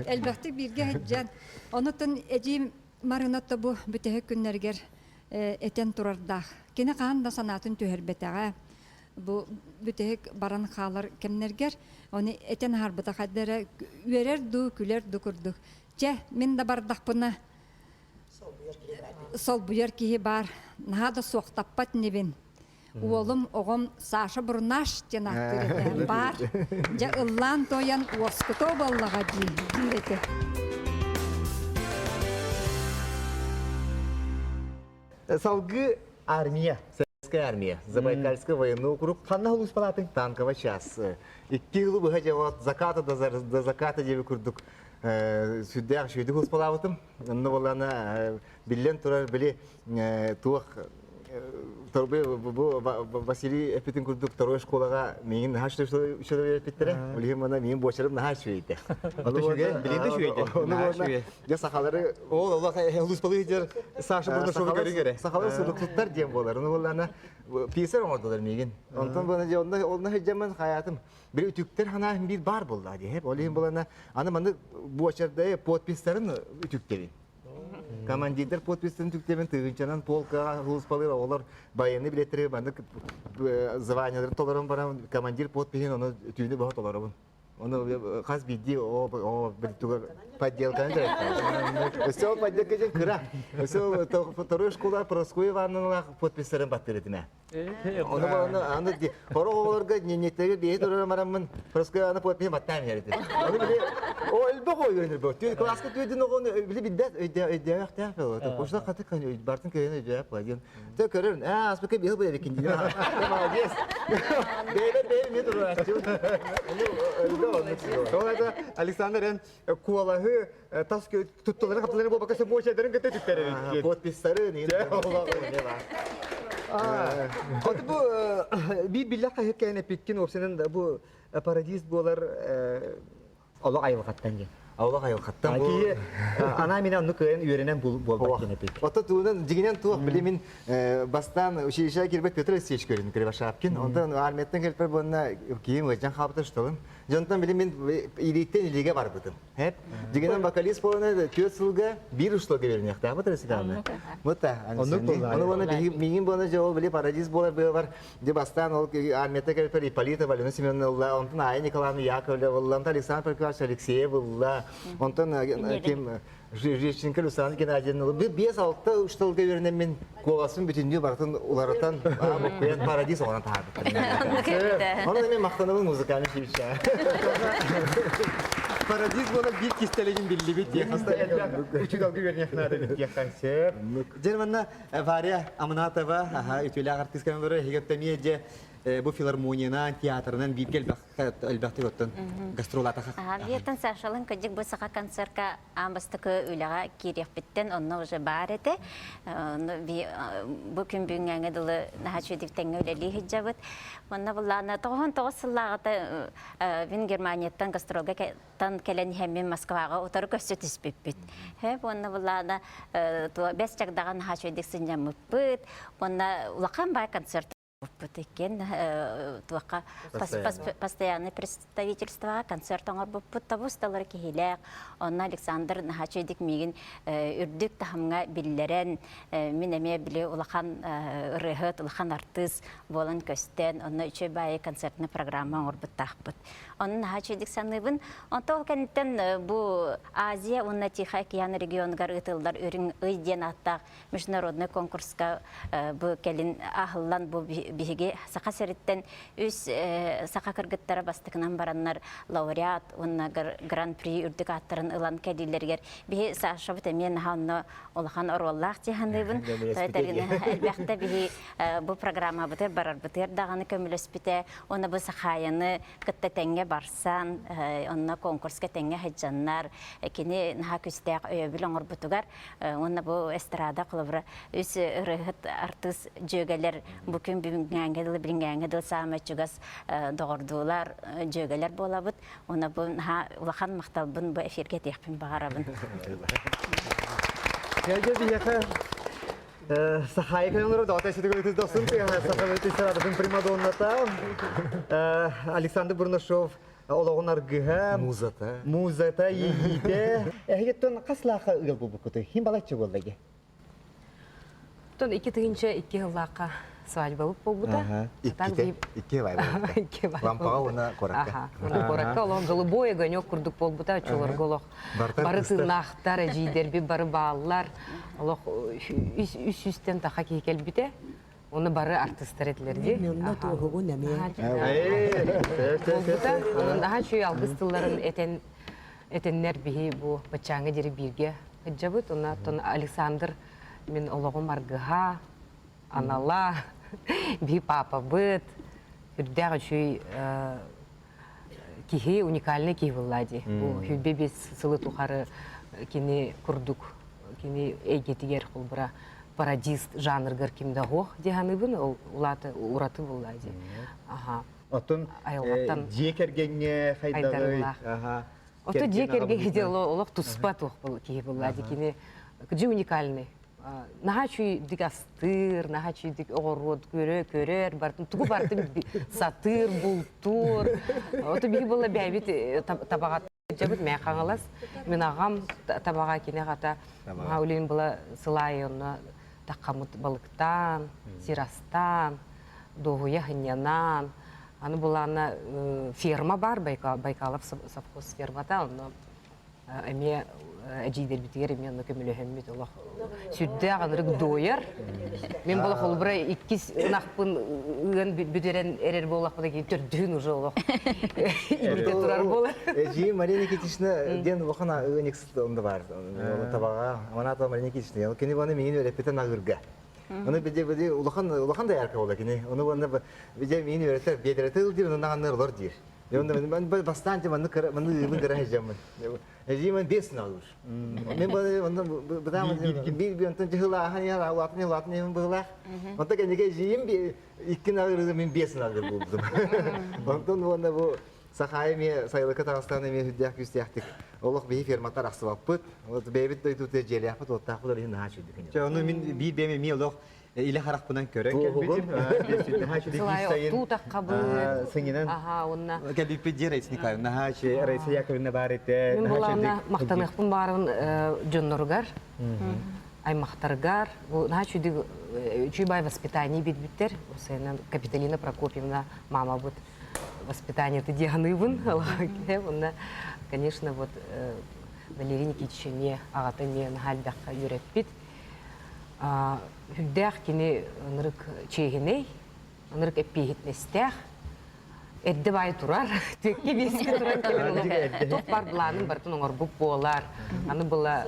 элбэхтик бииргэ сылдьан. Онутун эдьиим Марина бу бүтэһик күннэригэр этэн турардаах. Кини хаһан да санаатын түһэрбэтэҕэ. Бу бүтэһик баран хаалар кэмнэргэр оны этэн аһарбыта хайда эрэ үөрэр дуу, күлэр дуу курдук. Чэ, мин да бардахпына солбуйар киһи баар. Наһаа да суохтаппат инибин. Уолум, оҕом Саша Бурнаш диэн ааттыыр этэ. Баар. Дьэ, ыллаан туойан уоскутуо буоллаҕа дии, диир этэ. Салгыы армия, Советская армия, Забайкальский военный округ. Ханна улууспалаатыҥ? Танковый час. Икки жылы быһа дьэ заката до заката диэби курдук сүрдээх үчүгэйдик улууспалаабытым. Онно буоллаана биллэн турар били туох бу Василий эппитин курдук второй школаҕа миигин наһаа үчүгэй эппиттэрэ. Ол иһин мана миигин буочарым наһаа үчүгэй Үчүгэй, билигин үчүгэй. Дьэ сахалары Ол олох улууспалыы сылдьар Саша Бурнашовы көрүҥ эрэ. Сахалар суруксуттар диэн буолар. Ону буоллаана писарь оҥордулар миигин. Онтон буолан дьэ онно онно сылдьаммын хаятым. Били үтүктэр санаам биир баар буолла дии. Ол иһин буолана аны маны буочардай подпистарын үтүктэбин. Командирдар подпистарын үтүктэбин тыһыынчанан полкаҕа сулууспалыыр оҕолор байыаннай билеттэри маннык званияларын толорон баран командир подпиһин ону түүнү быһа толоробун. Ону хас биирдии оо тугар подделканы дьарыктанар. Өссө ол подделка дьэн кыра. Өссө второй школа Прасковья Ивановналаах подпистарын баттыр этим. Ону аны аны хорох оҕолорго ньиэттергэ биэһи турар мараммын Прасковья Ивановна подпиһин баттаан иһэр этим. Ону били о элбэх ойуонер бу. Класска түөдүн оҕону били билбэт өйдөөхтээх буолла. Кошта хаты бартын көйөн өйдөөх буолла диэн. Тэ көрөрүн ээ аспыкка биһи бу эбикин диир. Молодец. Бэйбэр бэйэм эмиэ туруорааччыбын. Ол это Александр эн куолаһы тас туттуларын хаптыларын буолбакка сөбүөчэдэрин кытта түктэр эбиккин. Подписьтары От бу би биллэх хаһыт кээн эпиккин уопсанан бу парадиз буолар олох айылҕаттан диэн. Аулах айылхаттан бу Ана мин онну кыайан үөрэнэн буолбат диэн эпик. Ото туунан дьигинэн туох били мин бастаан училищега кирбет Петр Алексеевич көрүн Кривошапкин. Онтон армияттан келпер буонна киим ыжан хаабыта шталым. Дьонтон били мин илииттен илииге барбытым. Хеп. Дьигинэн вокалист буолана түөрт сылга биир услуга бериниэхтээхпит Александровна. Вот Ону буона миигин буона же ол били парадиз буолар быабар Де бастаан ол армията кэлпэр Ипполитова Алена Семеновна ылла, онтон Ая Николаевна Яковлева ылла, онтон Александр Прокофьевич Алексеев ылла, онтон ким Жирченко Люсана Геннадьевна ылла. Биэс-алта ушталга үөрэнэн мин куоласын бүтүннүү барытын уларытан буккуйан парадиз оҕонон таһаарбыттар. Онон эмиэ махтанабын музыкальный училище. Парадиз буолар биир кистэлигин биллибит диэх. Учууталга үөрэниэх наада диэххэ сөп. Дьэ манна Варя Аманатова, үтүөлээх артыыс кэмэлэрэ эһиги эмиэ дьэ бу филармониянан, театрынан бииргэ элбэхтик оттон гастролатаха. Бииртэн Сашалын кыдьык бу саха концертка аан бастакы үлэҕэ киириэхпиттэн онно уже баар этэ. Бу күн бүгүҥҥэ дылы наһаа үчүгэй тэҥҥэ үлэлии сылдьабыт. Онно буллаана 99 сыллааҕыта мин Германияттан гастролга тан кэлэн иһэммин Москваҕа утары көрсө түспүппүт. Хөп уонна булаана бэс чагдаҕа наһаа үчүгэйдик сынньаммыппыт. Уонна улахан баай концерт иккиэн туохха постоянный представительствоҕа концерт оҥорбуппут тобус-талары киһилээх. Онно Александр наһаа үчүгэйдик миигин үрдүк таһымҥа биллэрэн, мин эмиэ били улахан ырыаһыт, улахан артыыс буолан көстөн, онно үчүгэй баайы концертный программа оҥорбуттаахпыт. Ону наһаа үчүгэйдик саныыбын. Онтон ол кэнниттэн бу Азия уонна Тихай океан регионугар ыытыллар Үрүҥ ый диэн ааттаах международный конкурска бу кэлин аһыллан бу биһиги Саха сириттэн үс саха кыргыттара бастакынан бараннар лауреат уонна гран-при үрдүк ааттарын ылан кэлиилэригэр биһи Сашабыт эмиэ наһаа онно улахан оруоллаах дии саныыбын. Элбэхтэ биһи бу программабытыгар барарбытыгар даҕаны көмөлөспүтэ. Уонна бу Сахаайаны кытта тэҥҥэ барсан, онно конкурска тэҥҥэ сылдьаннар, кини наһаа күүстээх өйөбүл оҥорбутугар, уонна бу эстрада холобура үс ырыаһыт артыыс дьүөгэлэр бу күн бүгүҥҥээҥҥэ дылы билиҥҥээҥҥэ дылы саамай чугас доҕордуулар дьүөгэлэр буолабыт. Уонна бу наһаа улахан махталбын бу эфиргэ этиэхпин баҕарабын. Дьэ биһиэхэ Сахайы көнөлөрө доҕотой ситигөр ытыс дохсун саха эстрадатын примадонната Александр Бурнашов олоҕун аргыһа музата музата иитэ эһигиттэн хас лааха ыал буолбуккутуй хим балаччы буолла Тон 2002 сыллаахха свадьбабыт буолбута. Икките, икки Икки Лампаҕа уонна куоракка. Уонна куоракка олох голубой огонек курдук буолбута, оччолорго олох бары тыыннаахтар, эдьиийдэрбит бары бааллар. Олох үс үстэн таха киһи кэлбитэ. Оны бары артыстар этилэр дии. Онно туоһугун эмиэ. Буолбута. Онон аха чүй алгыс тылларын этен этеннер биһи бу баччааҥҥа диэри бииргэ сылдьабыт. Онон Александр мин олоҕум аргыһа, анала, биһи паапабыт, үрдээх үчүй киһи, уникальный киһи буолла дии. Бу хүлбэ бес сылы тухары кини курдук кини эйгэтигэр холбура пародист жанргар ким да суох дии саныыбын, ол улааты ураты буолла дии. Аха. Оттон Айылҕаттан дьиэ кэргэҥҥэ хайдаҕый? Аха. Ото дьиэ кэргэҥҥэ дьэ олох туспа туох киһи буолла дии кини дьи уникальный. Наһаа үчүгүйдик астыыр, наһаа үчүгүйдик оҕуруот көрө көрөр, бартын тугу бартын сатыыр, бултуур. Ото биһи буолла бэйбит табаҕа дьабыт мэ хаҥалас. Мин аҕам табаҕа кини аҕата үлин была сылаайы онно таххамыт балыктаан, сир астаан, дуоһуйа сынньанаан. Аны булаана ферма бар, Байкалов совхоз фермата, онно эмиэ эдьиийдэрбитигэр эмиэ онно көмөлөһөммүт олох сүрдээх ынырык дуойар. Мен була холбура иккис ынахпын ыан бүтэрэн эрэр буоллахпына кини төрдүһүн уже олох имитэ турар буолар. Эдьиий Мария Никитична диэн улахан ыанньыксыт онно баар. Табаҕа Аманатова Мария Никитична. Кини баны миигин үөрэппитэ нагырга. Оны биде биде улахан улахан доярка буола кини. Оны уонна биде миигин үөрэтэр биэдэрэтэ ыл диир, онон аннар олор диир. Мен бастаан манны манны ыыбын кыра сылдьаммын. Эдьиийим биэс сыналыыр. Мен онно бытаам биир биир онтон дьыһылаахан иһэр улаатын улаатын иһин быһылаах. Онтон кэннигэ эдьиийим икки нагыры мен биэс нагыр булдум. Онтон уонна бу Сахаайа эмиэ сайылыкка таҕыстаан эмиэ сүрдээх күүстээхтик олох биһи ферматтар ахсыбаппыт. Вот бэйэбит дойдубутугар дьиэлээхпит, уоттаахпыт ол иһин наһаа үчүгэй. Чэ, ону мин биир бэйэм эмиэ олох илэ харахпынан көрөн кэлбитим. Сылай оттуу таххабыт. Сыҥынан Аха, уонна кэлбиппит дьиэ Раиса Николаевна наһаа үчүгэй Раиса Яковлевна баар этэ. Мин булаана махтаныахпын баарын дьонноругар, аймахтарыгар, бу наһаа үчүгэй үчүгэй бай воспитание биэрбиттэр. Осенан Капиталина Прокопьевна мамабыт воспитаниеты дианыыбын. Уонна, конечно, вот Валерий Никитич эмиэ аҕата эмиэ наһаа элбэххэ үөрэппит. Үрдээх кини ынырык чиэһинэй, ынырык эппиэһитинэстээх, эрдэ баай турар, түөккэ биэскэ туран кэлэн туох баар былаанын барытын оҥорбут буолар. Аны была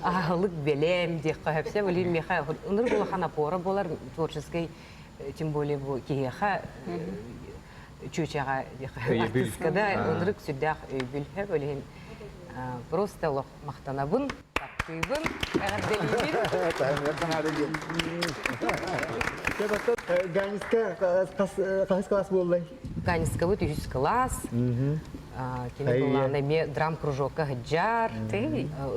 аһылык бэлэм диэххэ сөпсө, билин миэхэ ынырык улахан опора буолар творческий, тем более бу киһиэхэ чүөчэҕэ артыыска да ынырык сүрдээх өйбүл сөп, ол иһин просто олох махтанабын, таптыыбын, эҕэрдэлиибин. Ганиска хаһыс класс буоллай? Ганискабыт үһүс класс. Кини булаана эмиэ драм-кружокка сылдьар.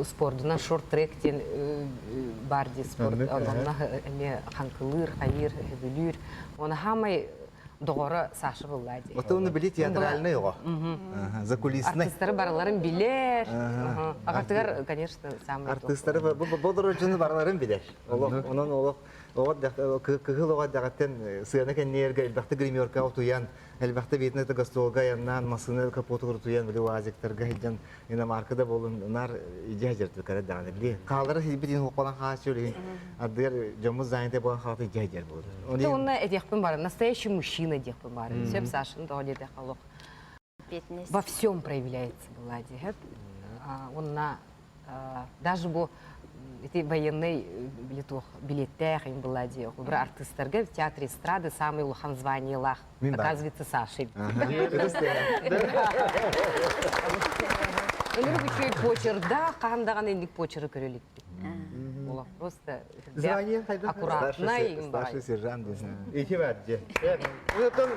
Спордунан шорт-трек диэн бар дии спорт. Онно эмиэ хаҥкылыыр, хайыыр, сөбүлүүр. Оны хаамай доҕоро Саша булла дии. Вот оны били театральный оҕо. Закулисный. Артистары барыларын билэр. Ағатыгар, конечно, самый Артистары бодорор дьону барыларын билэр. Олох, онон олох кыһыл оҕо дэҕэттэн сыана кэнниэргэ элбэхтэ гримерка утуйан, элбэхтэ битне гастролга аяннаан, массыына капотугар утуйан, били уазиктарга сылдьан, иномарка да болун, нар идея жертвы даҕаны били. Хаалара силбитин хоппалан хааччы үлүһүн ардыгар дьоммут занятый буолан хаалты идея жер болду. Онна этиэхпин бары, настоящий мужчина диэхпин бары. Сөп Сашин тоҕо диэтэх олох во всем проявляется была диэхэп. Онна даже бу ити военный билетуох билеттээх им была дии. Бу артистарга в театре эстрады самый улахан званиелаах оказывается Сашей. Ынырык үчүгэй почердаах, хаһан даҕаны инник почеры көрө иликпит. Олох просто Звание хайдах? аккуратнай Старший сержант десен. Ити бар дьэ. Онтон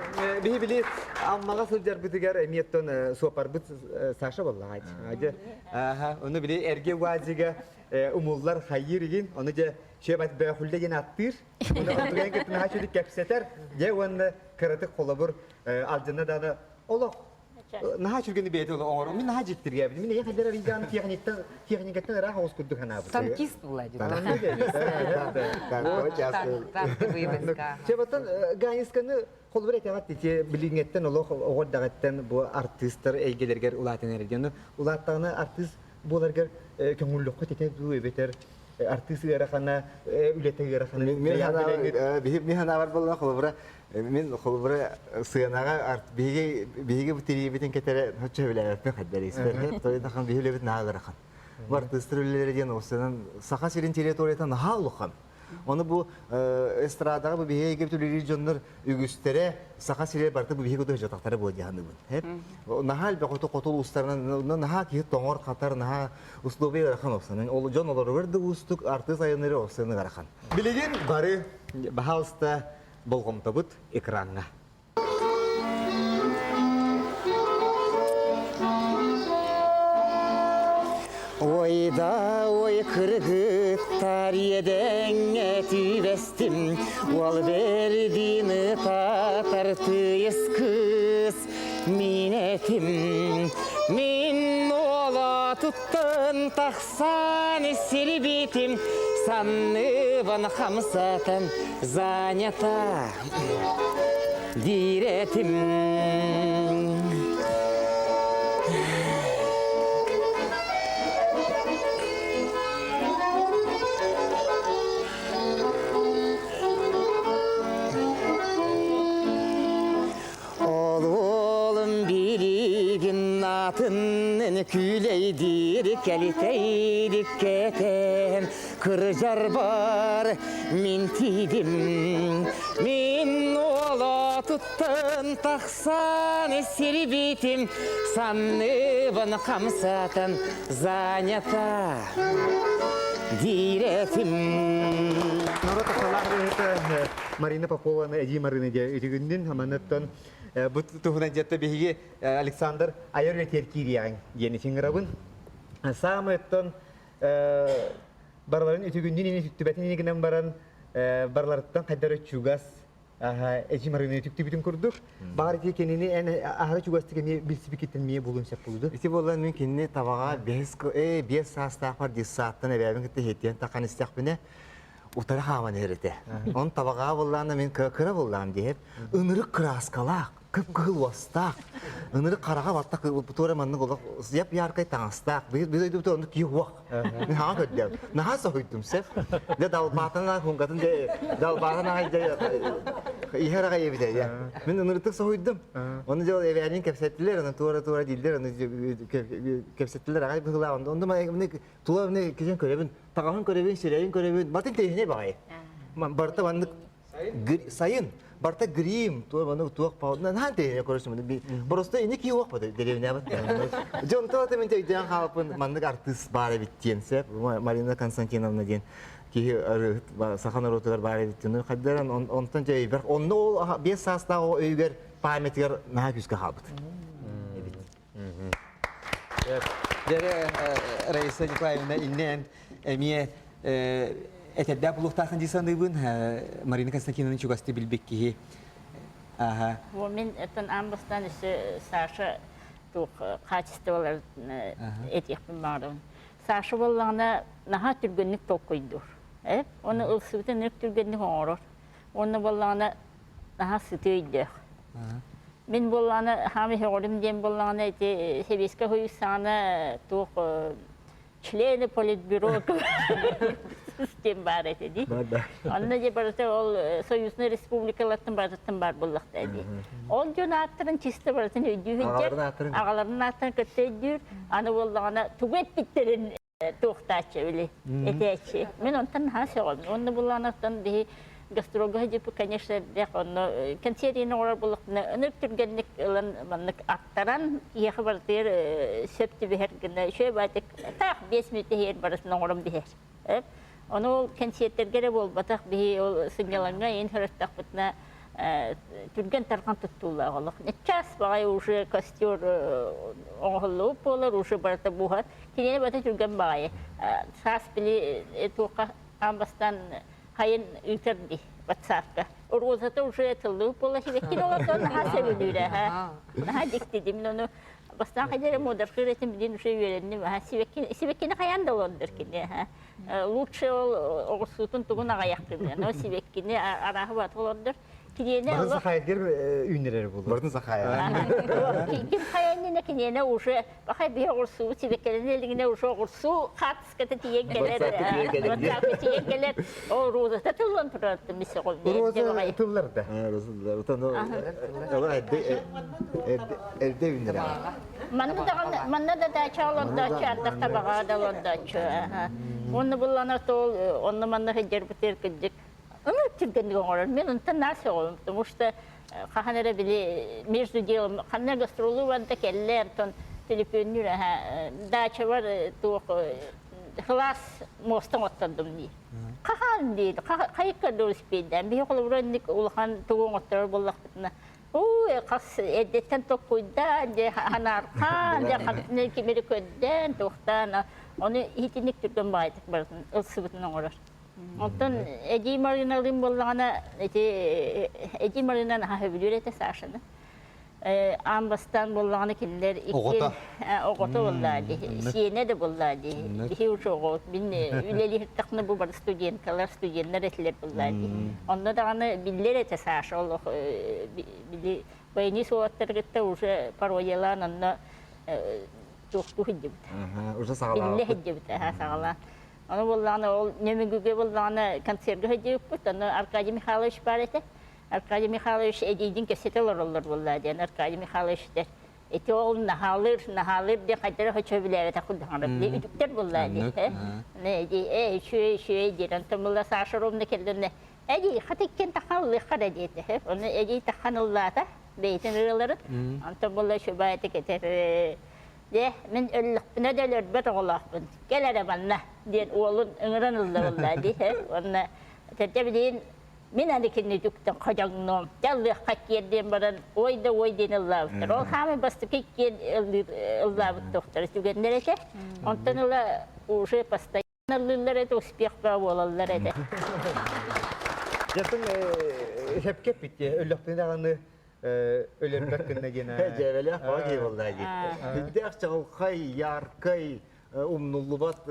биһи били Аммаҕа сылдьарбытыгар эмиэттэн суопарбыт Саша буоллаҕа. Дьэ, аха, ону били эргэ уазига умуллар хайыыр игин, ону дьэ шебат бөөхүллэ диэн аттыыр. Ону онтугайын кытта наһаа үчүгэй кэпсэтэр. Дьэ уонна кыратык холобур алдьанна даҕаны олох наһаа үчүгэйни бэйэтэ оҥорор. Мин наһаа дьиктиргээбитим. Мин эйиэхэ хайдах арыйдаан техниктан техникаттан ыраах оҕус курдук санаабытым. Танкист була дии. Чэ, баттан Ганисканы холобур этэҕит ити билиҥҥэттэн олох оҕо эрдэҕиттэн бу артыыстар эйгэлэригэр улаатан эрэр диэн. Улааттаҕына артыыс буоларгар көҥүллөххө этэ дуу эбэтэр артыыс ыарахана, үлэтэ ыарахана. Мин санаабар буолла холобура мин холобура сыанаҕа биһиги биһиги тириибитин кэтэрэ соччо сөбүлээбэппин хайдар испэр тойдахан биһи үлэбит наһаа ыарахан. Бу артыыстар үлэлэрэ диэн осынан Саха сирин территорията наһаа улахан. Ону бу эстрадаҕа бу биһиги эйгэбит үлэлиир дьоннор үгүстэрэ Саха сирэ барыта бу биһиги куту жатахтара буо дии саныыбын. Наһаа элбэх хоту хоту улуустарынан наһаа киһи тоҥор хатар наһаа условия ыарахан оксанын. Ол дьон олоругар да уустук артыыс айаннары оксаны ыарахан. Билигин бары баһаалыста болҕомтобут экраҥҥа. Ойда ой кыргыттар иэдэҥҥэ түбэстим, Уол бэрдин ытатар тыйыс кыыс мин этим. Мин уолатыттан тахсан сирбитим, Санныбын хамсатан занята диир этим. Ол билигин атын күлэйдиир кэлитэйдик кэтэн кырдьар бар мин тиидим мин уолатыттан тахсан сирбитим санныбын хамсатан занята диир этим Норуот тахсалаах ырыаһыта Марина Попованы Эдии Марыны диэ үтүгүннүн аманаттан. Бу туһунан дьэтэ биһиги Александр айар үлэтигэр киириэҕиҥ диэн итиҥ Саамай оттон барыларын үтүгүннүүн ини үтүктүбэтин ини гынан баран барыларыттан хайдары чугас эдьи марыны үтүктүбүтүн курдук баҕар ити кинини эн аһара чугастык эмиэ билсибикиттэн мие булун сөп булду Ити буолан мин кинини табаҕа 5 саастаахпар детсадтан эбээбин кытта иһиттиэн тахан истэхпинэ утары хааман иһэр этэ. Он табаҕа буллаана мин кыра буллаам диэп ынырык кырааскалаах кып-кыһыл уостаах, ынырык хараҕа баттах туора маннык олох яп-яркай таҥастаах, быйыл дойдубут оннук киһи уох. Мин хаҥа көрдüm. Наһаа соһуйдум сеп. Дьэ далбаатан аҕай хуҥкатын дьэ далбаатан аҕай дьэ иһэр аҕай эбитэ дьэ. Мин ынырытык соһуйдум. Ону дьэ ол эбээнин кэпсэттилэр, аны туора-туора дииллэр, аны кэпсэттилэр аҕай быһыылаах. Онно тула киһин көрөбүн, таҥаһын көрөбүн, сирэйин көрөбүн, батын тэһине баҕайы. Барыта маннык сайын барта грим туох маны туох наһаа тэйине көрөсүм просто ини кии уох бата дэриэбинэбит дьон то мен өйдөөн хаалпын маннык артыыс баар эбит диэн сеп Марина Константиновна диэн киһи саха норуотугар баар эбит диэн хайдаран онтон дьэ өйбөр онно ол 5 саастаах оҕо өйүгэр памятигар наһаа күүскэ хаалбыт эбит Дьэрэ Раиса Николаевна иннээн эмиэ этэрдээх булуохтаахын дии саныыбын. Марина Константиновна чугасты билбит киһи. Аха. Мин этэн аан бастаан өссө Саша туох хаачыстыбаларын этиэхпин баҕарабын. Саша буоллаҕына наһаа түргэнник толкуйдуур. Э? Оны ылсыбытын өр түргэнник оҥорор. Уонна буоллаҕына наһаа сытыы өйдөөх. Мин буоллаҕына хаамый сөҕөрүм диэн буоллаҕына ити сэбиэскэй Союз саҕана туох члены политбюро диэн баар этэ дии. Онно дьэ барыта ол союзный республикалартан барытыттан баар буоллахта дии. Ол дьон ааттарын чисто барытын өйдүү сылдьар. Аҕаларын ааттарын кытта өйдүүр. Аны буоллаҕына тугу эппиттэрин туохтааччы били этээччи. Мин онтон наһаа сөҕөбүн. Уонна булаанаттан биһи гастролга сылдьыппыт, конечно, элбэх. Онно кэнсиэрин оҥорор буоллахпына, ынырык түргэнник ылан маннык аттаран киһиэхэ барытыгар сөп түбэһэр гына үчүгэй баайтык таах 5 мүнүүтэ иһигэр барытын оҥорон биһэр. Ону ол кэнсиэртэргэ эрэ буолбатах, биһи ол сынньалаҥҥа иин сырыттахпытына түргэн-тарҕан туттуулаах олох. Час баҕайы уже костер оҥоһуллубут буолар, уже барыта буһар. Кинини барыта түргэн баҕайы. Саас били туохха аан бастаан хайын ыытар дии ватсапка. Розата уже тыллыбыт буола сибэккин олордон наһаа сөбүлүүрэ. Наһаа дьиктидим. Ону бастаан хайдара муодархыыр этим билин уже үөрэнним. Сибэккини хайаан да олордор кини. Лучше ол оҕурсуутун тугун аҕайахтыны, но сибэккини арааһы бат олордор. Киниэнэ Барын сахайгер үүннэрэр буолуо. Барын сахайа. Ким хайаннина киниэнэ уже бахай биһи оҕурсуу сибэккэлэнэ илигинэ уже оҕурсуу хаатыската тиийэн кэлэр. Ватсапка тиийэн кэлэр. О розата тыллан турар Роза тыллар да. Роза тыллар. Отон эрдэ үүннэрэр. Манна даҕаны манна да даача олордооччу, ардах табаҕа да олордооччу. Уонна буллана ол онно манна сылдьарбытыгар кырдьык ынырык түргэнник оҥорор. Мин онтон наар сөҕөбүн, потому что хаһан эрэ били между делом ханна гастролу барда кэллэ, онтон төлөпүөннүүр аха даачабар туох кылаас муоста оҥоттордум дии. Хаһан диир, хайыкка да успейдаан. Биһи холобура инник улахан тугу оҥотторор буоллахпытына Ой, хас эрдэттэн токкуйдаан, дьэ ханаархаан, дьэ хантан кимири көрдөөн, туохтаан, ону итинник түргэн баҕайытык барытын ылсыбытын оҥорор. Онтон Эдии Марыналыын буоллаҕына, ити Эдии Марына наһаа сөбүлүүр этэ Сашаны. Аан бастаан буоллаҕына кинилэр иккиэн оҕото буоллаа дии, сиэнэ да буоллаа дии. Биһи уже оҕо, мин үлэлиһиттэхпинэ бу бары студенткалар, студеннар этилэр буоллаа дии. Онно даҕаны биллэр этэ Саша олох били баянист уолаттары кытта уже пародиялаан онно туохтуу сылдьыбыта. Уже саҕалаабыт. Биллэ сылдьыбыта, саҕалаан. Ону буоллаҕына ол Нөмүгүгэ буоллаҕына концерга сылдьыбыппыт, онно Аркадий Михайлович баар этэ. Аркадий Михайлович эдьиийдин кэпсэтэ олороллор буоллаа диэн Аркадий Михайлович этэр ити ол наһаалыыр наһаалыыр диэн хайдах эрэ хочу билээбэтэх курдук били үтүктэр буоллаа дии э э үчүгэй үчүгэй диир онтон буолла Саша Ровна кэллинэ эдий хата иккиэн тахан ыллыахха да диэтэ ону эдий тахан ыллаата бэйэтин ырыаларын онтон буолла үчүгэй этэр дьэ мин өллөхпүнэ да өлөрбөт оҕолоохпун кэл эрэ манна диэн уолун ыҥыран ылла буоллаа дии уонна этэрдэ билигин. Мин аны кинини үтүктэн ходьоҥнуом, дьаллыахха киэр диэн баран ой да ой диэн ыллаабыттар. Ол хаамай бастакы иккиэн ыллаабыт тохтор түгэннэр этэ. Онтон ыла уже постоянно ыллыыллар этэ, успех баа буолаллар этэ. Дьатын сөпкө эппит өлөхтүн даҕаны өлөрбөт гынна диэн. Дьээбэлээх баҕа киһи буолла дии. Үрдээх чаҕылхай, яркай, умнуллубат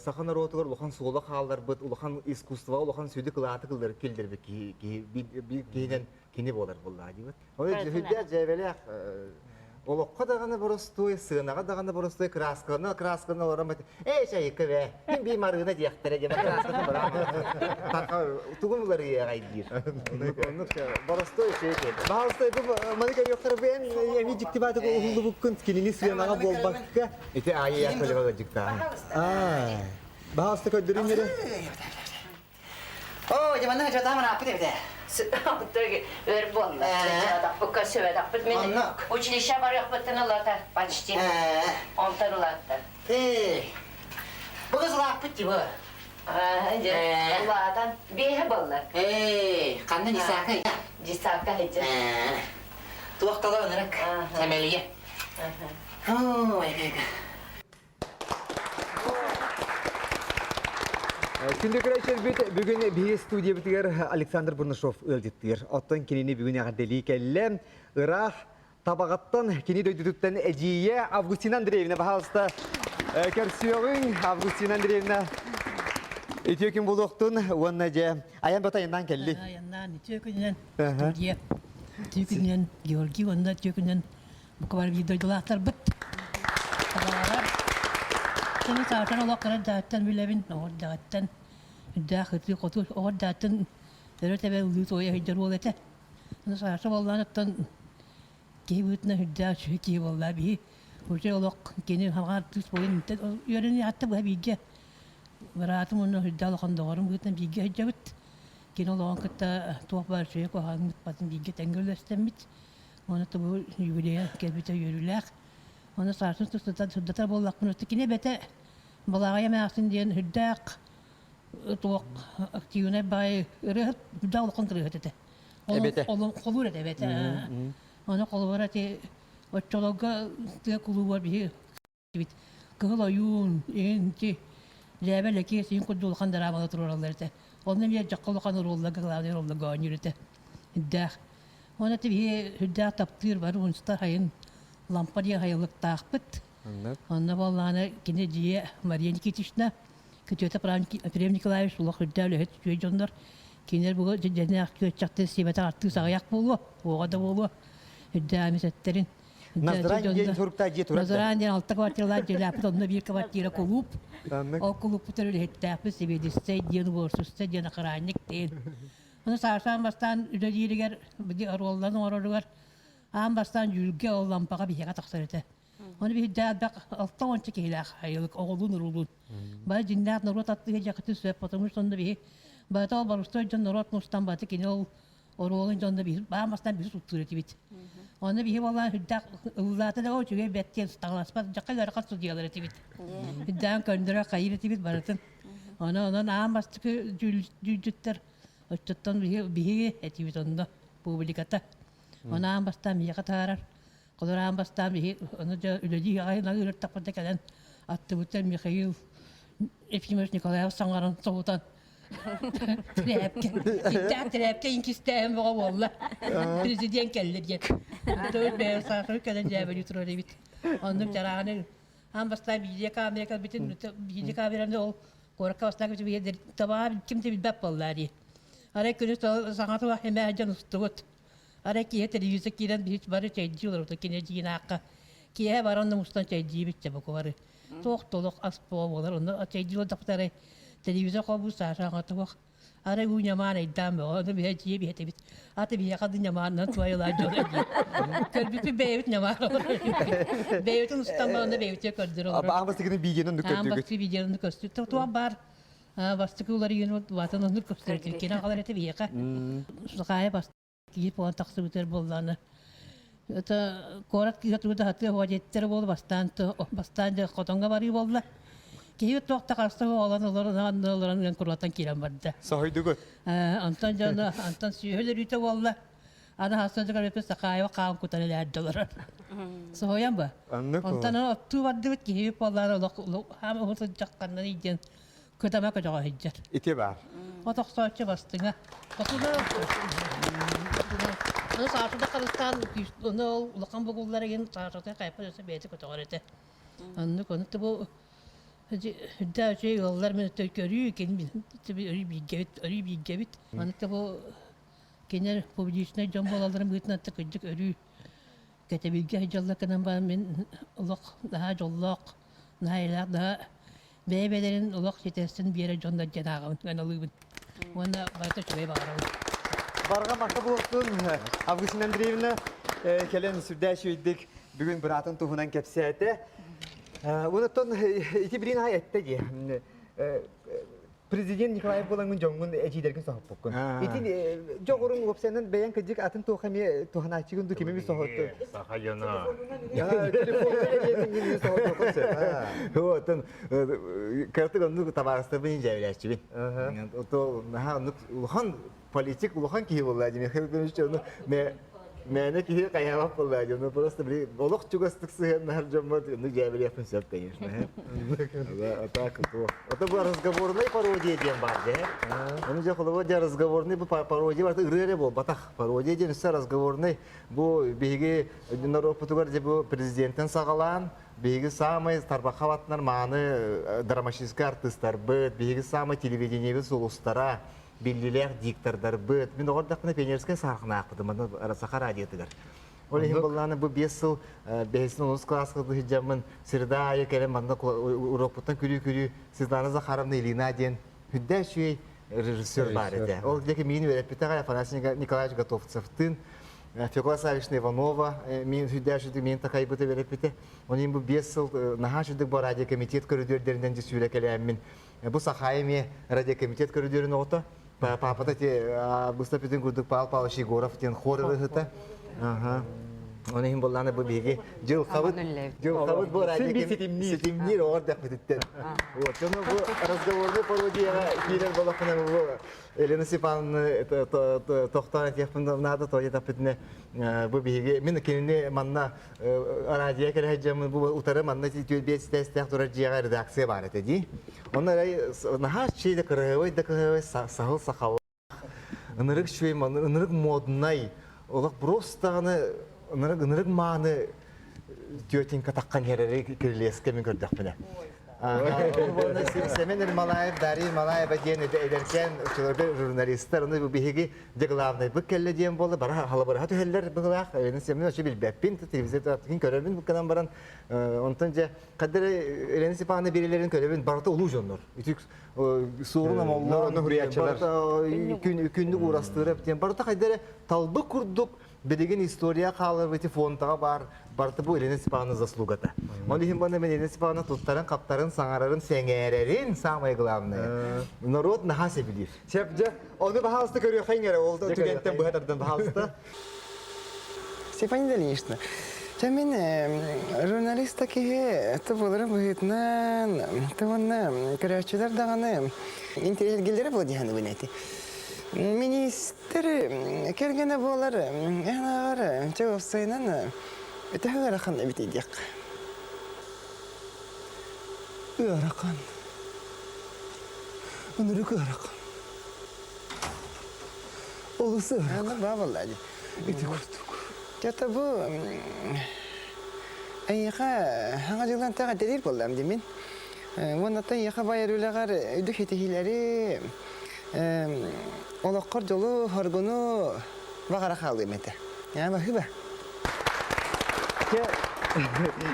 саха норуотугар улахан суола хаалларбыт, улахан искусство, улахан сүдү кылааты киллэрбит киһи, биир киһинэн кини буолар буоллаҕа диибит. Ол үрдээх дьээбэлээх олоххо даҕаны боростуой, сыанаҕа даҕаны боростуой, кырааскалана кырааскалана олорон эй чайыкка бээ, ким бии марыына диэхтэрэ диэн кырааскатын бараан тугун уларыйыаҕай диир. Оннук боростуой үчүгэй киһи. Баһаалыста бу маны көрүөхтэрэ бу эн эми дьиктибаатык уһуллубуккун кинини сыанаҕа буолбакка Ити Аайа Яковлева дьиктааһын. Баһаалыста көрдөрүн эрэ. Оо, дьэ манна дьатааман ааппыт эбитэ. Өр буолла. Дьаатахпыкка сөбөтөхпүт. Мин училище барыахпыттан ылата почти. Онтон улаатта. Бу кыз улааппыт дии бу. Улаатан биэһэ буолла. Эй, ханна десака? Десака хыдьа. Туох тала ынырык, сэмэлийэ. Ой, Күндү көрөөччүлэрбит, бүгүн биһиги студиябытыгар Александр Бурнашов ыалдьыттыыр. Оттон кинини бүгүн эҕэрдэлии кэллэ. Ыраах Табаҕаттан кини дойдутуттан эдьиийэ Августина Андреевна, баһаалыста, көрсүөҕүҥ. Августина Андреевна, үтүө күн буолуохтун уонна дьэ айан батайыннаан кэлли. Айаннаан үтүө күнүнэн студия, үтүө күнүнэн Георгий уонна үтүө күнүнэн Бука бары биир дойдулаахтарбыт. Табаҕалар. Саны саатан олох кыра дааттан билэбин, оҕор дааттан үрдээх ытыы хоту оҕор дааттан өрө тэбэ ылыы туойа сылдьар уол этэ. Аны саата буоллаан оттон киһи быһыытынан үрдээх үчүгэй киһи буолла биһи уже олох кини хаҕар тыс буойун үөрэнии хатта быһа бииргэ быраатым уонна үрдээх улахан доҕорум быһыытынан бииргэ сылдьабыт. Кини олоҕун кытта туох баар үчүгэй куһаҕан батын бииргэ тэҥҥэ үллэстэммит. Оны бу юбилейа кэлбитэ үөрүүлээх. Оны саасын сырдатар буоллахпын, кини бэтэ Балаҕай эмээхсин диэн үрдээх туох активнай баай ырыаһыт, үрдээх улахан ырыаһыт этэ. Эбэтэ. Холуур этэ эбэтэ. Оны холобура ти оччолорго тыа кулууба биһи Кыһыл ойуун, иҥин Лээбэ Лэкиэс иһин курдук улахан драмала туруораллар этэ. Онно эмиэ дьахха улахан оруолларга главный оруолларга оонньуур этэ. Үрдээх. Уонна биһи үрдээх таптыыр бары унста хайын лампа диэн хайылыктаахпыт. Онно буоллаҕына кини дьиэ Мария Никитична, күтүөтэ Прем Николаевич улах үрдээх үлэһит үчүгэй дьоннор. Кинилэр бу дьэнээх күөччэхтэн сиэбэтэх артыыс аҕыйах буолуо, уоҕа да буолуо. Үрдээх эмисэттерин Назран диэн суруктаах дьиэ турар да? Назран диэн алта квартиралаах дьиэлээхпит, онно биир квартира кулууп. Ол кулууппутар үлэһиттээхпит, сэбиэдиссэй диэн, уборщица диэн, охранник диэн. Ону саасаан бастаан үлэлииригэр, оруоллан оҥороругар аан бастаан дьүүлгэ ол лампаҕа биһиэхэ тахсар этэ. Ону биһирдэ элбэх алта уонча киһилээх айылык оҕолуун уруулуун. Бары дьиҥнээх норуот аттыга дьахытын сөп, потому что онно биһи бата ол борустой дьон норуот мустан баты кини ол оруолун дьонно биһи баан бастаан биһи суттуур этибит. Онно биһи буоллаан сүрдээх ыллаата да үчүгэй бэт диэн таҥаласпат дьахха ыарахан судьуйалар этибит. Үрдээн көндөрө хайыр этибит барытын. Ону онон аан бастакы дьүүлдьүттэр оччоттон биһи биһиги этибит онно публиката. Ону аан бастаан биһиэхэ таһаарар. Холор аан бастаан биһи ону дьэ үлэлии аҕай ыыртахпыта кэлэн аттыбыттан Михаил Ефимович Николаев саҥаран соһутан Тирээпкэ, иттээх тирээпкэ инкистээһин бөҕө буолла. Президент кэллэ диэн. Той бэйэ саахары кэлэн дьээбэлии турар эбит. Оннук чарааны аан бастаан видео камера кэлбитин видео камераны ол куоракка бастаан кэлбитин табаа ким да билбэт буолла дии. Арай күнүс саҥа туох эмээ дьон устубут. Арай киһи телевизор киирэн биһи бары чэйдии олорбут кинэ дьиинаахха киэһэ баран мустан чэйдиибит дьэ буку бары. Туох толох ас буолар онно чэйдии олордохпут арай телевизор холбуу Саша аҥатуох арай уу ньамаан айдаан бөҕө ону биһэ дьиэ биһэтэбит аты биһиэхэ да ньамаанынан туайылаа дьоно дии көрбүппүт бэйэбит ньамаан бэйэбитин устан баран бэйэбитигэр көрдөрө олорор Аан бастакыны видеоны оннук аан көрдүгүт. бастакы видеоны көстү туох баар бастакы уларыйыыны ватын оннук көстөр кини аҕалар этэ биһиэхэ сахаайа бас киһи буолан тахсыбытыгар буоллаҕына это куорат кыыһа тугу да сатыа диэттэрэ буолла бастаан бастаан дьэ хотоҥҥо барыы буолла. Киһи туох да харса оҕолон олорон олорон ыан куруотан киирэн барда. Соһуйдугут. Онтон дьоно онтон сүүһүл өрүүтэ буолла. Аны хассан көрөппүт Сахаева хаан кутан элээрдэ олорор. Соһуйан ба. Онтон оттуу бардыбыт киһи буоллар олох хаам уһун сылдьахханнан диэн кытама көтөҕө сылдьар. Ити бар. От охсооччу бастыҥа. Хотуна Аны Саашада харыстаан оны ол улахан бугуллар игин Саашата хайпа өсө бэйэтэ көтөҕөр этэ. Оннук ону бу үрдэ үчүгэй ыаллар мен көрүү кин өрүү бииргэбит өрүү бииргэбит. Аны бу кинилэр публичнай дьон буолалларын быһыытынан кырдьык өрүү кэтэбилгэ сылдьаллар гынан баран мин олох наһаа дьоллоох, наһаа эйэлээх, наһаа бэйэ-бэйэлэрин олох ситэрсэн биэрэр дьоннор диэн ааҕабын, ыналыыбын. Уонна барыта үчүгэй баҕарабын. Барҕа махта буолсун Августина Андреевна кэлэн сүрдээх үчүгэйдик бүгүн быраатын туһунан кэпсээтэ. Онтон ити билин аай эттэ дии. Президент Николаев буолаҥҥын дьоҥҥун эдьиийдэргин соһуппуккун. Ити дьоҕуруҥ уопсайынан бэйэҥ кырдьык атын туох эмиэ туһанааччыгын дуу кими соһуттун? Саха дьоно. Телефонунан соһутуоххун сөп. Оттон кыратык оннук табаарыстарбын дьээбэлээччибин. Ото наһаа оннук улахан политик улахан киһи буолла дии Михаил Иванович ону мээнэ киһи хайаабат буолла дии ону просто били олох чугастык сыһыаннаһар дьоммор ну дьээбэлиэхпин сөп конечно а так то это бу разговорный пародия диэн баар дии ону дьэ холобур дьэ разговорный бу пародия барыта ырыа эрэ буолбатах пародия диэн өссө разговорный бу биһиги норуоппутугар дьэ бу президентэн саҕалаан биһиги саамай тарбахха баттанар мааны драматическай артыыстарбыт биһиги саамай телевидениебит сулустара биллилээх диктордарбыт. Мин оҕо эрдэхпинэ пионерскай саарханаахпытым манна Саха радиотыгар. Ол иһин буоллаана бу 5 сыл бэһисин онус кылааска сылдьаммын среда аайы кэлэн манна уруокпуттан күрүү-күрүү Светлана Захаровна Ильина диэн хүндэ үчүгэй режиссер баар этэ. Ол диэки миин үөрэппитэҕэ Афанасий Николаевич Готовцевтыын Фекла Савична Иванова миин хүндэ үчүгэй миин такайбыта үөрэппитэ. Onun бу 5 сыл наһаа үчүгэй бу радиокомитет көрүдүөрдэринэн дьэ сүүрэ кэлээммин Бу Сахаайа эмиэ радиокомитет көрүдүөрүн оҕото. Папата ти Августа бүтүн курдук Павел Павлович Егоров диэн хор ырыһыта. Оны иһин боллааны бу биһиги дьылхабыт дьылхабыт бу радио ситимниир оҕор дэхпититтэн. Вот, ону бу разговорный пародияға киирэр болохпунан бу Елена Степановна тохтоон этиэхпин наада тоойо таппытына бу биһиги мин кинини манна радио кэлэһэ бу утары манна түөлбиэт ситээстээх турар дьиэҕэ редакция баар этэ дии. Онно эрэй наһаа чэй да кыраһыабай да кыраһыабай саһыл сахалаах ынырык үчүгэй ынырык моднай олох просто даҕаны ынырык ынырык мааны тетенька таххан иһэр кирилиэскэ мин көрдөхпүнэ. Семен Ермолаев, Дарья Ермолаева диэн эдэркээн учуларга журналистар, оны биһиги Дьэ главнайбыт кэллэ диэн буолла, бара халабыраха түһэллэр быһылаах. Елена Семеновна вообще билбэппин, телевизор көрөбүн гынан баран, онтон дьэ хаддара Елена Степановна биэрэлэрин көрөбүн, барыта улуу дьоннор. Үтүк суорун омоллоон, күннүк уурастыырап диэн, барыта хайдара талбы курдук билигин история хаалар эти фонтаҕа баар барыта бу Елена Степановна заслугата. Ол иһин бана мен Елена Степановна туттарын, хаптарын, саҥарарын, сэҥээрэрин самое главное. Народ наһаа сөбүлүүр. Сөп дьэ, ону баһаалыста көрүөххэ эрэ, ол түгэнтэн быһа тардан баһаалыста. Степанида Ильинична, чэ мин журналист киһи это буоларын быһыытынан, уонна көрөөччүлэр даҕаны интэриэһиргииллэрэ буолуо дии саныыбын эти. Министр кэргэнэ буолар эн ааҕар чэ уопсайынан төһө ыарахан эбитий диэххэ. Ыарахан. Ынырык ыарахан. Олус ыарахан. Баабалла дии. Ити курдук. Чата бу эйиэхэ хаҥа дьылан тэҕэ делир буоллам димин. Уонна эйиэхэ байар үлэҕэр үрдүк ситиһиилэри олоххор дьолу, хоргуну баҕара хаалыам этэ. Ээ, баһыыба.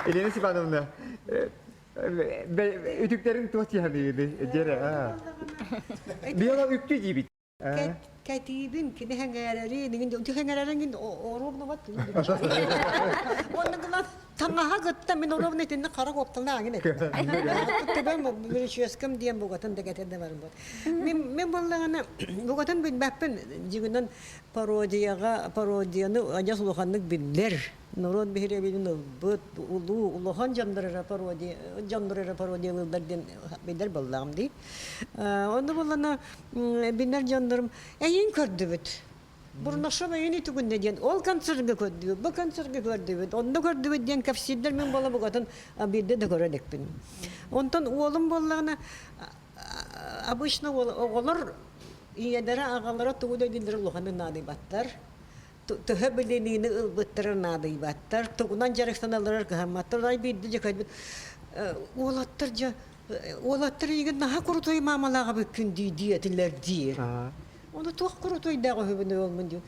Елена Степановна, үтүктэрин туох дии саныыгыный? Дьэрэ, Биола үктүү диибит. Кэтиибин кини хэҥээрэрин, иҥин хэҥээрэрин оруобуна Онно гынан таҥаһа кытта мин оруобуна итинник хара куопталаах эгин этим. Төбөм бүрүчүөскэм диэн бугатын да кэтэн да барым. Мин мин буоллаҕына бугатын билбэппин дьигинэн пародияҕа пародияны адьас улаханнык биллэр норуот биһирэбилин ылбыт улуу улахан дьоннор эрэ пародия дьоннор эрэ пародиялыыллар диэн билэр буоллаҕым дии. Онно буоллана билэр дьоннорум эйин көрдүбүт. Бурнашов эйин үтүгүннэ диэн ол концерга көрдүбүт, бу концерга көрдүбүт, онно көрдүбүт диэн кэпсиирдэр мин буола бугатын биирдэ да көрө иликпин. Онтон уолум буоллаҕына обычно оҕолор ийэлэрэ аҕалара тугу да дииллэр улаханнык наадыйбаттар. Төһө билиниини ылбыттара наадыйбаттар, тугунан дьарыктаналларар кыһамматтар. Ай биирдэ дьэ көрбүт уолаттар дьэ уолаттар эйигин наһаа крутой маамалааҕа бүккүн дии дии этилэр диир. Ону туох крутойдаах үһүбүн уолмун диэн.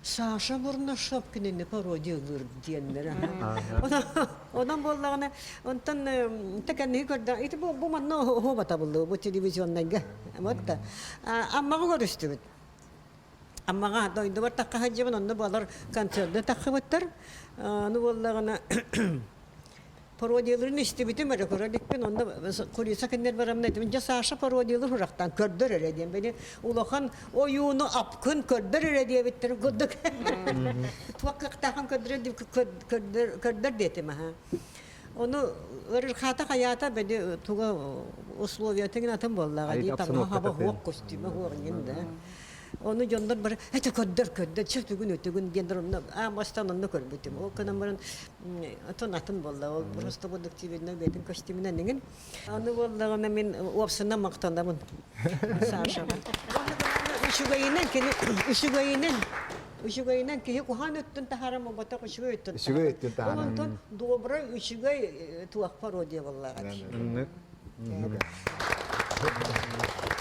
Саша Бурнашов кинини пародиялыыр диэннэр. Онон буоллаҕына, онтон тэкэнниги көрдө. Ити бу манна оһуобата буллу бу телевизионнайга. Вот да. Аммаҕа көрүстүбүт. Аммаҕа дойдубар тахха сылдьабын, онно буолар концерты таххыбыттар. Аны буоллаҕына пародияларын истибитим эрэ көрө иликпин, онно курица кинилэр барамна этим. Дьэ Саша пародиялар урахтан көрдөр эрэ диэн. Били улахан ойууну апкын көрдөр эрэ диэбиттэр курдук. Туох кыахтаахын көрдөр көрдөр диэтим аха. Ону ырырхаата хайаата били туга условиятын атын буоллаҕа дии таҥаһа хаба хуох костюма хуох иҥин да. Ону дьоннор бары это көрдөр көрдөр чэ түгүн өтүгүн диэн онно аан бастаан онно көрбүтүм. Ол гынан баран атын атын буолла. Ол просто продуктивный бэйэтин костюмунан иҥин. Аны буоллаҕына мин уопсунан махтанабын Сашаҕа. Үчүгэйинэн кини үчүгэйинэн үчүгэйинэн киһи куһаан өттүн таһааран буолбатах үчүгэй өттүн Үчүгэй өттүн таһааран. Онтон добрый үчүгэй туох пародия буоллаҕа.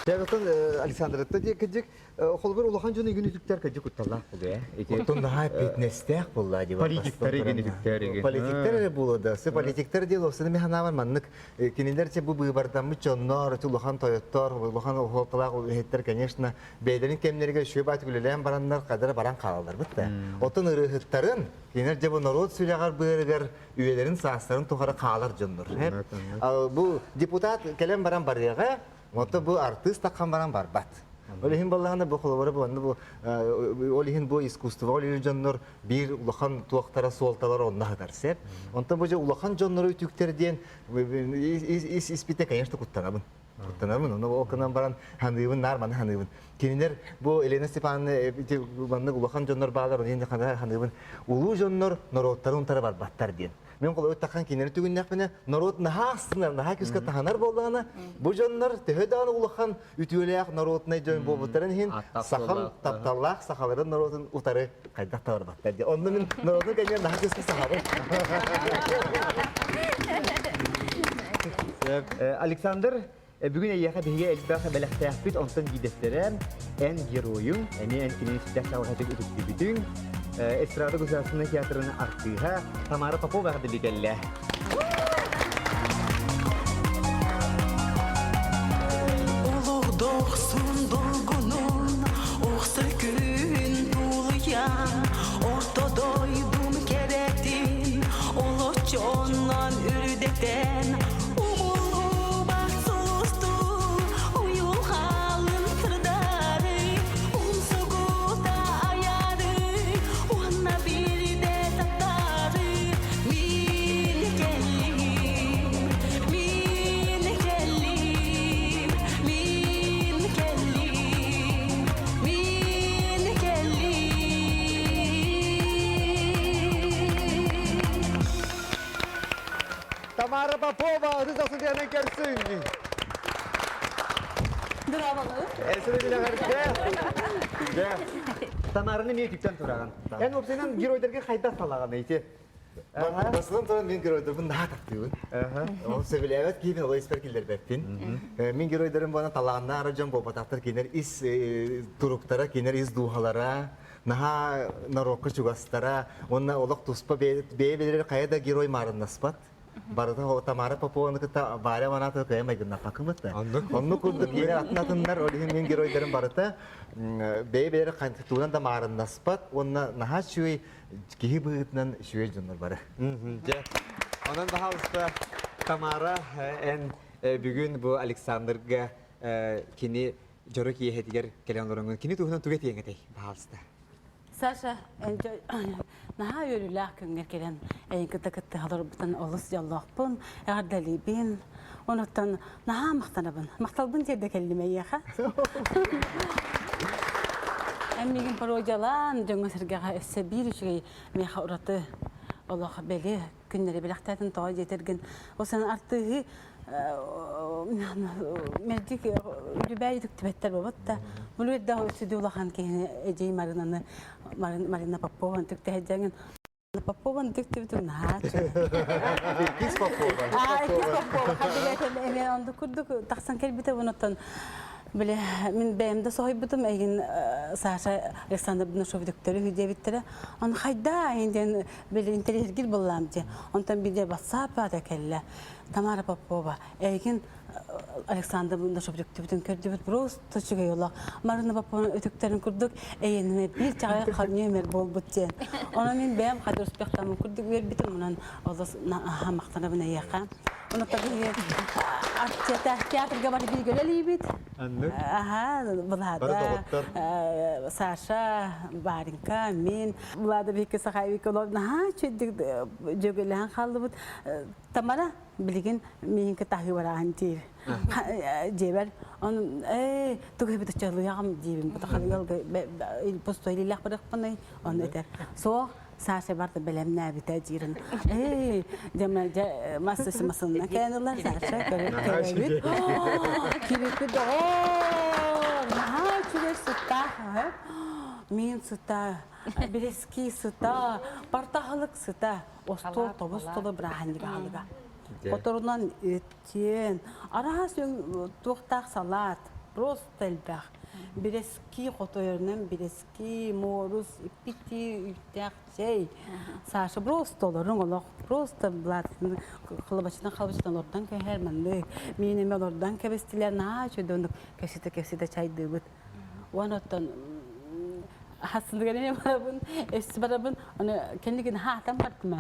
Дьэ, Александр, кыдьык холобур улахан дьон игин үтүктэр кыдьык кутталлаах буолуо э. Оттон наһаа эппиэтинэстээх буолла дии. Политиктар игин үтүктэр игин. Политиктар эрэ буолуо да. Се политиктар диэн осыны мен ханаабар маннык кинилэр че бу быыбардаммыт дьоннор, улахан тойоттор, улахан оһуолталаах үлэһиттэр, конечно, бэйэлэрин кэмнэригэр үчүгэй баат үлэлээн бараннар кадара баран хаалаллар бытта. Оттон ырыһыттарын кинилэр дьэ бу норуот сүрэҕэр быарыгар үйэлэрин саастарын тухары хаалар дьоннор. Бу депутат кэлэн баран барыаҕа, Онто бу артыыс таххан баран барбат. Ол иһин баллаһана бу холобура бу онно бу ол иһин бу искусствоҕа үлэлиир дьоннор биир улахан туохтара суолталара онно сытар сеп. Онтон бу дьэ улахан дьоннору үтүктэр диэн ис испитэ конечно куттанабын. Куттанабын. Ону ол гынан баран ханыыбын наар маны ханыыбын. Кинилэр бу Елена Степановна маннык улахан дьоннор баалар оны ханыыбын. Улуу дьоннор норуоттарын утары барбаттар диэн. Мен холобур таххан кинилэри түгүннэхпинэ, норуот наһаа астынар, наһаа күүскэ таһынар буоллаҕына, бу дьоннор төһө даҕаны улахан үтүөлээх норуотунай дьон буолбуттарын иһин сахам тапталлаах сахаларын норуотун утары хайдах да барбаттар диye. Онно мин норуотун кэннигэр наһаа күүскэ сахабын. Александр, бүгүн эйиэхэ биһиги элбэх бэлэхтээхпит, онтон биирдэстэрэ эн геройуҥ, эмиэ эн кинини сүрдээх чаҕылхайдык үтүктүбүтүҥ, Эстрада государственнай театрын артыыһа Тамара Попова эҕэрдэлии кэллэ. Олох дохсун долгунун, охсор күн тулуйан, орто дойдум кэрэтин, олочоннон үрдэтэн, умуллубат сулустуу, уйулҕалын сырдары, умсугута аяры, уонна бирде таптары, мин кэллим, мин кэллим, мин кэллим, мин кэллим. Тамара Попова, ытыс асытыанан көрсүн! Тамараны эмиэ үтүктэн тураҕын. Эн уопсайынан геройдарга хайдах талаҕын ити? Басылан туран мин геройдарбын наһаа таптыыбын. Ол сөбүлээбэт киһи ол испэр киллэрбэппин. Мин геройдарым буона талааннаах дьон буолбатахтар кинилэр ис туруктара, кинилэр ис дууһалара, наһаа норуокка чугастара, уонна олох туспа бэйэ билэр хайа да герой маарыннаспат. Барыта Тамара Попованы кытта Варя Ванатова кыайа майгыннаппаккымыт да. Оннук курдук киирэ атын атыннар, ол иһин мин геройдарым барыта бэйэ-бэйэлэрэ тугунан да маарыннаспат уонна наһаа үчүгэй киһи быһыытынан үчүгэй дьоннор бары. Дьэ, онон баһаалыста Тамара эн бүгүн бу Александрга кини дьоро киэһэтигэр кэлэн олороҥҥун кини туһунан тугу этиэҥ этэй, баһаалыста. Саша, наһаа үөрүүлээх күҥҥэр кэлэн эйин кытта кыттыһаларбытын олус дьоллоохпун, эҕэрдэлиибин. Онуттан наһаа махтанабын. Махталбын тиэрдэ кэллим эйиэхэ. Эн миигин пародиялаан дьоҥҥо-сэргэҕэ өссө биир үчүгэй миэхэ ураты олох бэлиэ күннэри бэлэхтээтин тоҕо диэтэргин ол сен артыыһы мэлдьи үлүбээй үтүктүбэттэр бобот да бу эрдэ сүдү улахан киһини эдьиий Маринаны Марина Попованы үтүктэһэдьэҥин Попованы үтүктүбүтүм наһаа Иккис Попова. Аа, иккис Попова. Хадыга эмиэ онду курдук тахсан кэлбитэ онуттан Били мин бэйэм да соһуйбутум эйигин Саша Александр Бунашов үтүктөрү үһү диэбиттэрэ. Аны хайдаа эйин диэн били интэриэһиргиир буоллаам дии. Онтон биирдэ WhatsApp да кэллэ. Тамара Попова эйигин Александр Бунашов үтүктүбүтүн көрдүбүт просто үчүгэй олох. Марина Попова үтүктэрин курдук эйиэнинэ биир чаҕай харньыамер буолбут диэн. Онон мин бэйэм хадыр успехтаммын курдук үөрбүтүм. Онон олус махтанабын эйиэхэ. Ону биһиги театрга бары бииргэ үлэлиибит. Аха, Влада, Саша, Варенька, мин. Влада биһикки Сахаевик олор наһаа үчүгдүк дьөгүлэһэн хааллыбыт. Тамара билигин миинки таһыы барааһын диир. Дьиэбэр он ээ тугу эбит чалыйаҕым диибин бутахалыгалга пустой илилэх барыахпыный он этэр. Суох Саша барда бэлэмнээбитэ диирин. Эй, дьэ дьэ массы масынна кэлэн ылар Саша көрөбүт. Кириппит доҕоор, наһаа үчүгэй сыттаах. Мин сыта, бирэски сыта, партаһылык сыта, остуол тобус толу бырааһынньык аһылыга. Оторунан өттүөн, араас туохтаах салат, просто элбэх. Бирэски хотойорунан бирэски Ки, муорус, иппити, үүттээх чэй. Саша просто олоруҥ олох, просто халабачынан халабачынан олордон кэһэр маннык. Миин эмэ олордон кэбистилэр, наһаа үчүгэй оннук кэпсэтэ-кэпсэтэ чайдыыбыт. Уон оттон хасыныгар эмэ барабын, өссө барабын, аны кэнники наһаа атан бардым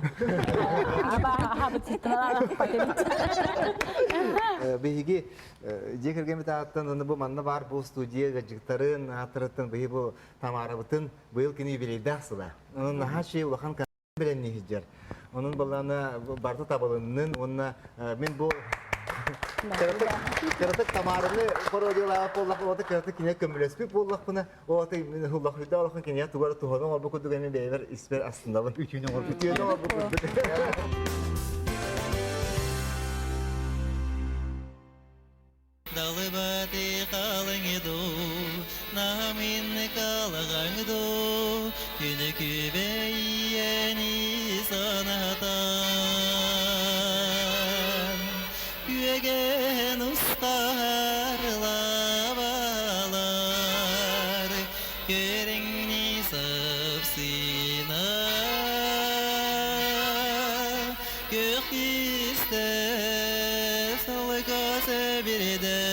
Биһиги Дьиэ кэргэммит ааттан аны бу манна баар бу студия гаджиктарын ааттарыттан быйыл бу Тамарабытын быйыл кини юбилейдаах сыла. Онон наһаа шей улахан бэлэмнии сылдьар. Онон баллаана барыта табылыннын уонна мин бу кыратык Тамараны пародиялаабыт буоллахпына, ота кыратык кинигэ көмөлөспүт буоллахпына, ота мин улахан улахан кинигэ тугара туһаны оҥорбут курдук эмиэ бэйэбэр испэр астынабын. Үтүөнү оҥорбут. Үтүөнү оҥорбут курдук. Далыбаты халыҥы намын калаҕаҥ дуу, күнү күбэйиэни санатан. Күөгэн устар лабалар, көрүҥни сапсына. Күөх кистэ салгас бирдэ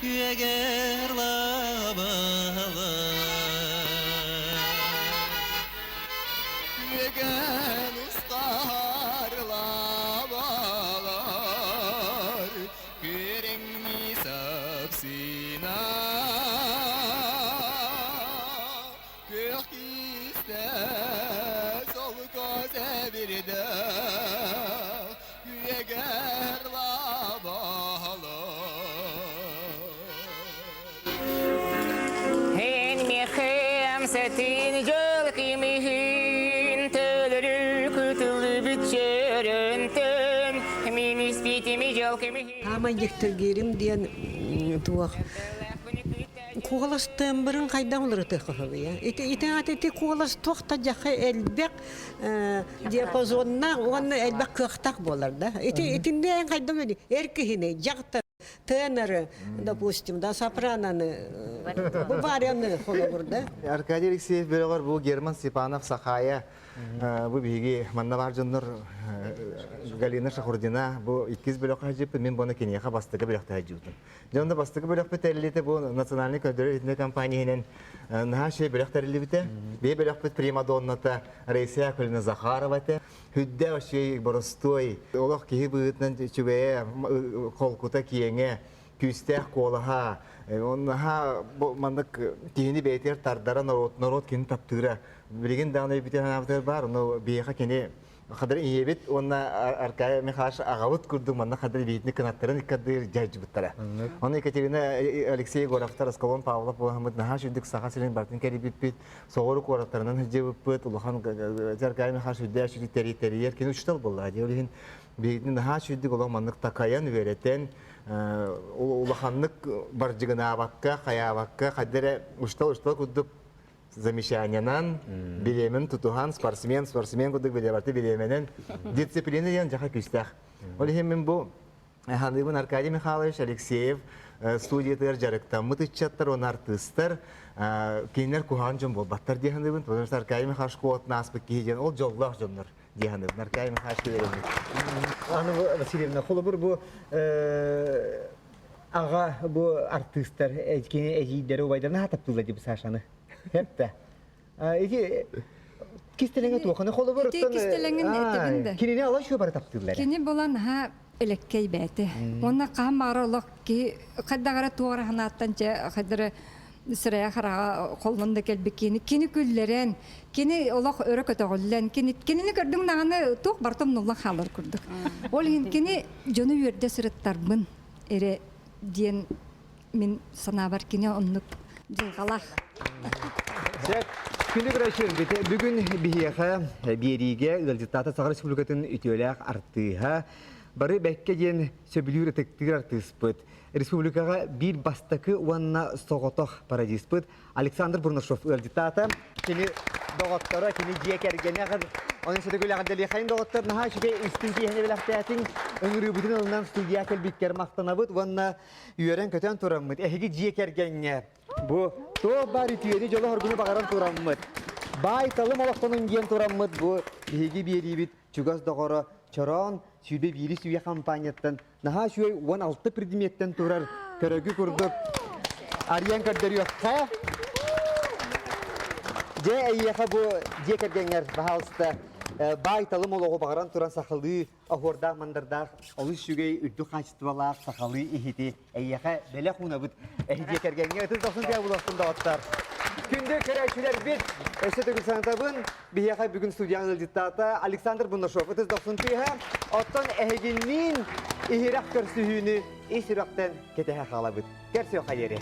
күөгэр лабалар. Күөгэн устар лабалар, күрэҥни сапсына. Күөх киистэ солко сэбирдэх, күөгэр лабалар. Эн миэхэм сэтин дьыл кимиһин төлөрү күтүлүбүт чөрөнтөн мин испитими дьыл кимиһин Хаамай дьиктиргиирим диэн туох куолас тембрын хайдах уларытыахха сөбүй ити ити аата ити куолас туох да дьахха элбэх диапазоннаах уонна элбэх кыахтаах буолар да ити итиннэ эн хайдах эр киһини дьахтар теноры допустим да сопраноны бу варианы холобур да Аркадий Алексеев бөлөҕөр бу Герман Степанов Сахая бу биһиги манна баар дьоннор Галина Шахурдина бу иккис бөлөххө сылдьыппыт, мин буона киниэхэ бастакы бөлөхтө сылдьыбытым. Дьэ онно бастакы бөлөхпүт тэриллиитэ бу национальный көрдөрөр иһитиннэр компания иһинэн наһаа үчүгэй бөлөх тэриллибитэ. Бэйэ бөлөхпүт примадонната Раиса Яковлевна Захарова этэ. Хүддээх үчүгэй боростуой, олох киһи быһыытынан үчүгэйэ, холкута киэҥэ, күүстээх куолаһа, наһаа маннык киһини бэйэтигэр тардара, норуот, норуот кини таптыыра. Билигин даҕаны өйбүтүн санаабытыгар баар, ону биһиэхэ кини Хадыр ийэбит уонна Аркадий Михайлович аҕабыт курдук манна хадыр биитини кынаттарын иккардыыр дьайдьыбыттара. Оны Екатерина Алексей Егоровтар, Аскалон Павлов буолаһыммыт наһаа сүрдүк Саха сирин бартын кэрийбиппит, соҕуруу куораттарынан сылдьыбыппыт, улахан Аркадий Михайлович үрдээх сүрдүк тэрийэр кини учуутал буолла. Ол иһин биһигини наһаа сүрдүк олох маннык такайан, үөрэтэн, улаханнык бардьыгынаабакка, хайаабакка, хайда эрэ учуутал-учуутал курдук замечаниянан, бириэмин тутуһан, спортсмен, спортсмен курдук билебарты бириэмэнэн дисциплина диэн дьаха күүстээх. Ол иһин мин бу ханыыбын Аркадий Михайлович Алексеев студиятыгар дьарыктаммыт ыччаттар уонна артыыстар кинилэр куһаҕан дьон буолбаттар дии саныыбын. Потому что Аркадий Михайлович школатын ааспыт киһи диэн ол дьоллоох дьоннор дии саныыбын. Аркадий Михайлович үөрэммит. Анна Васильевна, холобур бу аҕа бу артыыстар кини эдьиийдэри убайдарын аһатаптыылар дии Сашаны. Хепте. Ити кистэлэҥэ туоханы холобур Ити кистэлэҥин этэбин да. Кинини ала шуа бары таптыыллар. Кини булан ха элеккей бэти. Уонна хаһан баҕара олох киһи хайдагара туора ханааттан чэ хайдара сырая хараҕа холлон да кэлбит кини кини күллэрэн кини олох өрө көтөҕүллэн кини кинини көрдүҥ даҕаны туох барыта умнуллан хаалар курдук. Ол иһин кини дьону үөрдэ сырыттарбын эрэ диэн мин санаабар кини оннук дьылҕалаах. Сөп. Күндү көрөөччүлэрбит, бүгүн биһиэхэ биэриигэ ыалдьыттаата Саха Республикатын үтүөлээх артыыһа, бары бэккэ диэн сөбүлүүр ытыктыыр артыыспыт, республикаҕа биир бастакы уонна соҕотох пародиспыт Александр Бурнашов ыалдьыттаата. Кини доҕотторо, кини дьиэ кэргэнэ Онон сөтөгүл эҕэрдэлиэхэйин доҕоттор наһаа үчүгэй истиҥ киэһэни бэлэхтээтиҥ. Ыҥырыыбытын ылынан студия кэлбиккэр махтанабыт уонна үөрэн-көтөн тураммыт эһиги дьиэ кэргэҥҥэ бу туох баар үтүөнү дьолу-соргуну баҕаран тураммыт баай талым олохтонун диэн тураммыт бу биһиги биэриибит чугас доҕоро Чороон сүүрбэ биирис үйэ хампаанньаттан наһаа үчүгэй 16 предметтэн турар көрөгү курдук арыйан көрдөрүөххэ. Дьэ эйиэхэ бу дьиэ кэргэҥҥэр баһаалыста баай талым олоҕу баҕаран туран сахалыы оһуордаах мандардаах олус үчүгэй үрдүк хаачыстыбалаах сахалыы иһити эйиэхэ бэлэх уунабыт эһи дьиэ кэргэҥҥэ ытыс дохсун тыа булуохтун доҕоттор. Күндү көрөөччүлэрбит, өссө төгүл санатабын, биһиэхэ бүгүн студияны ыалдьыттаата Александр Бунашов ытыс дохсун тыаһа. Оттон эһигинниин иһирэх көрсүһүүнү ис сүрэхтэн кэтэһэ хаалабыт. Көрсүөххэ диэри.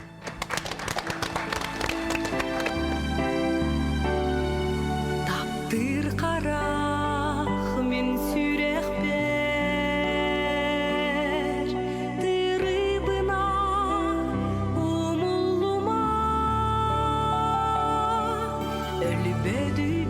Таптыыр харах мин сүрэхпэр тырыбына умуллума өлбөдүй.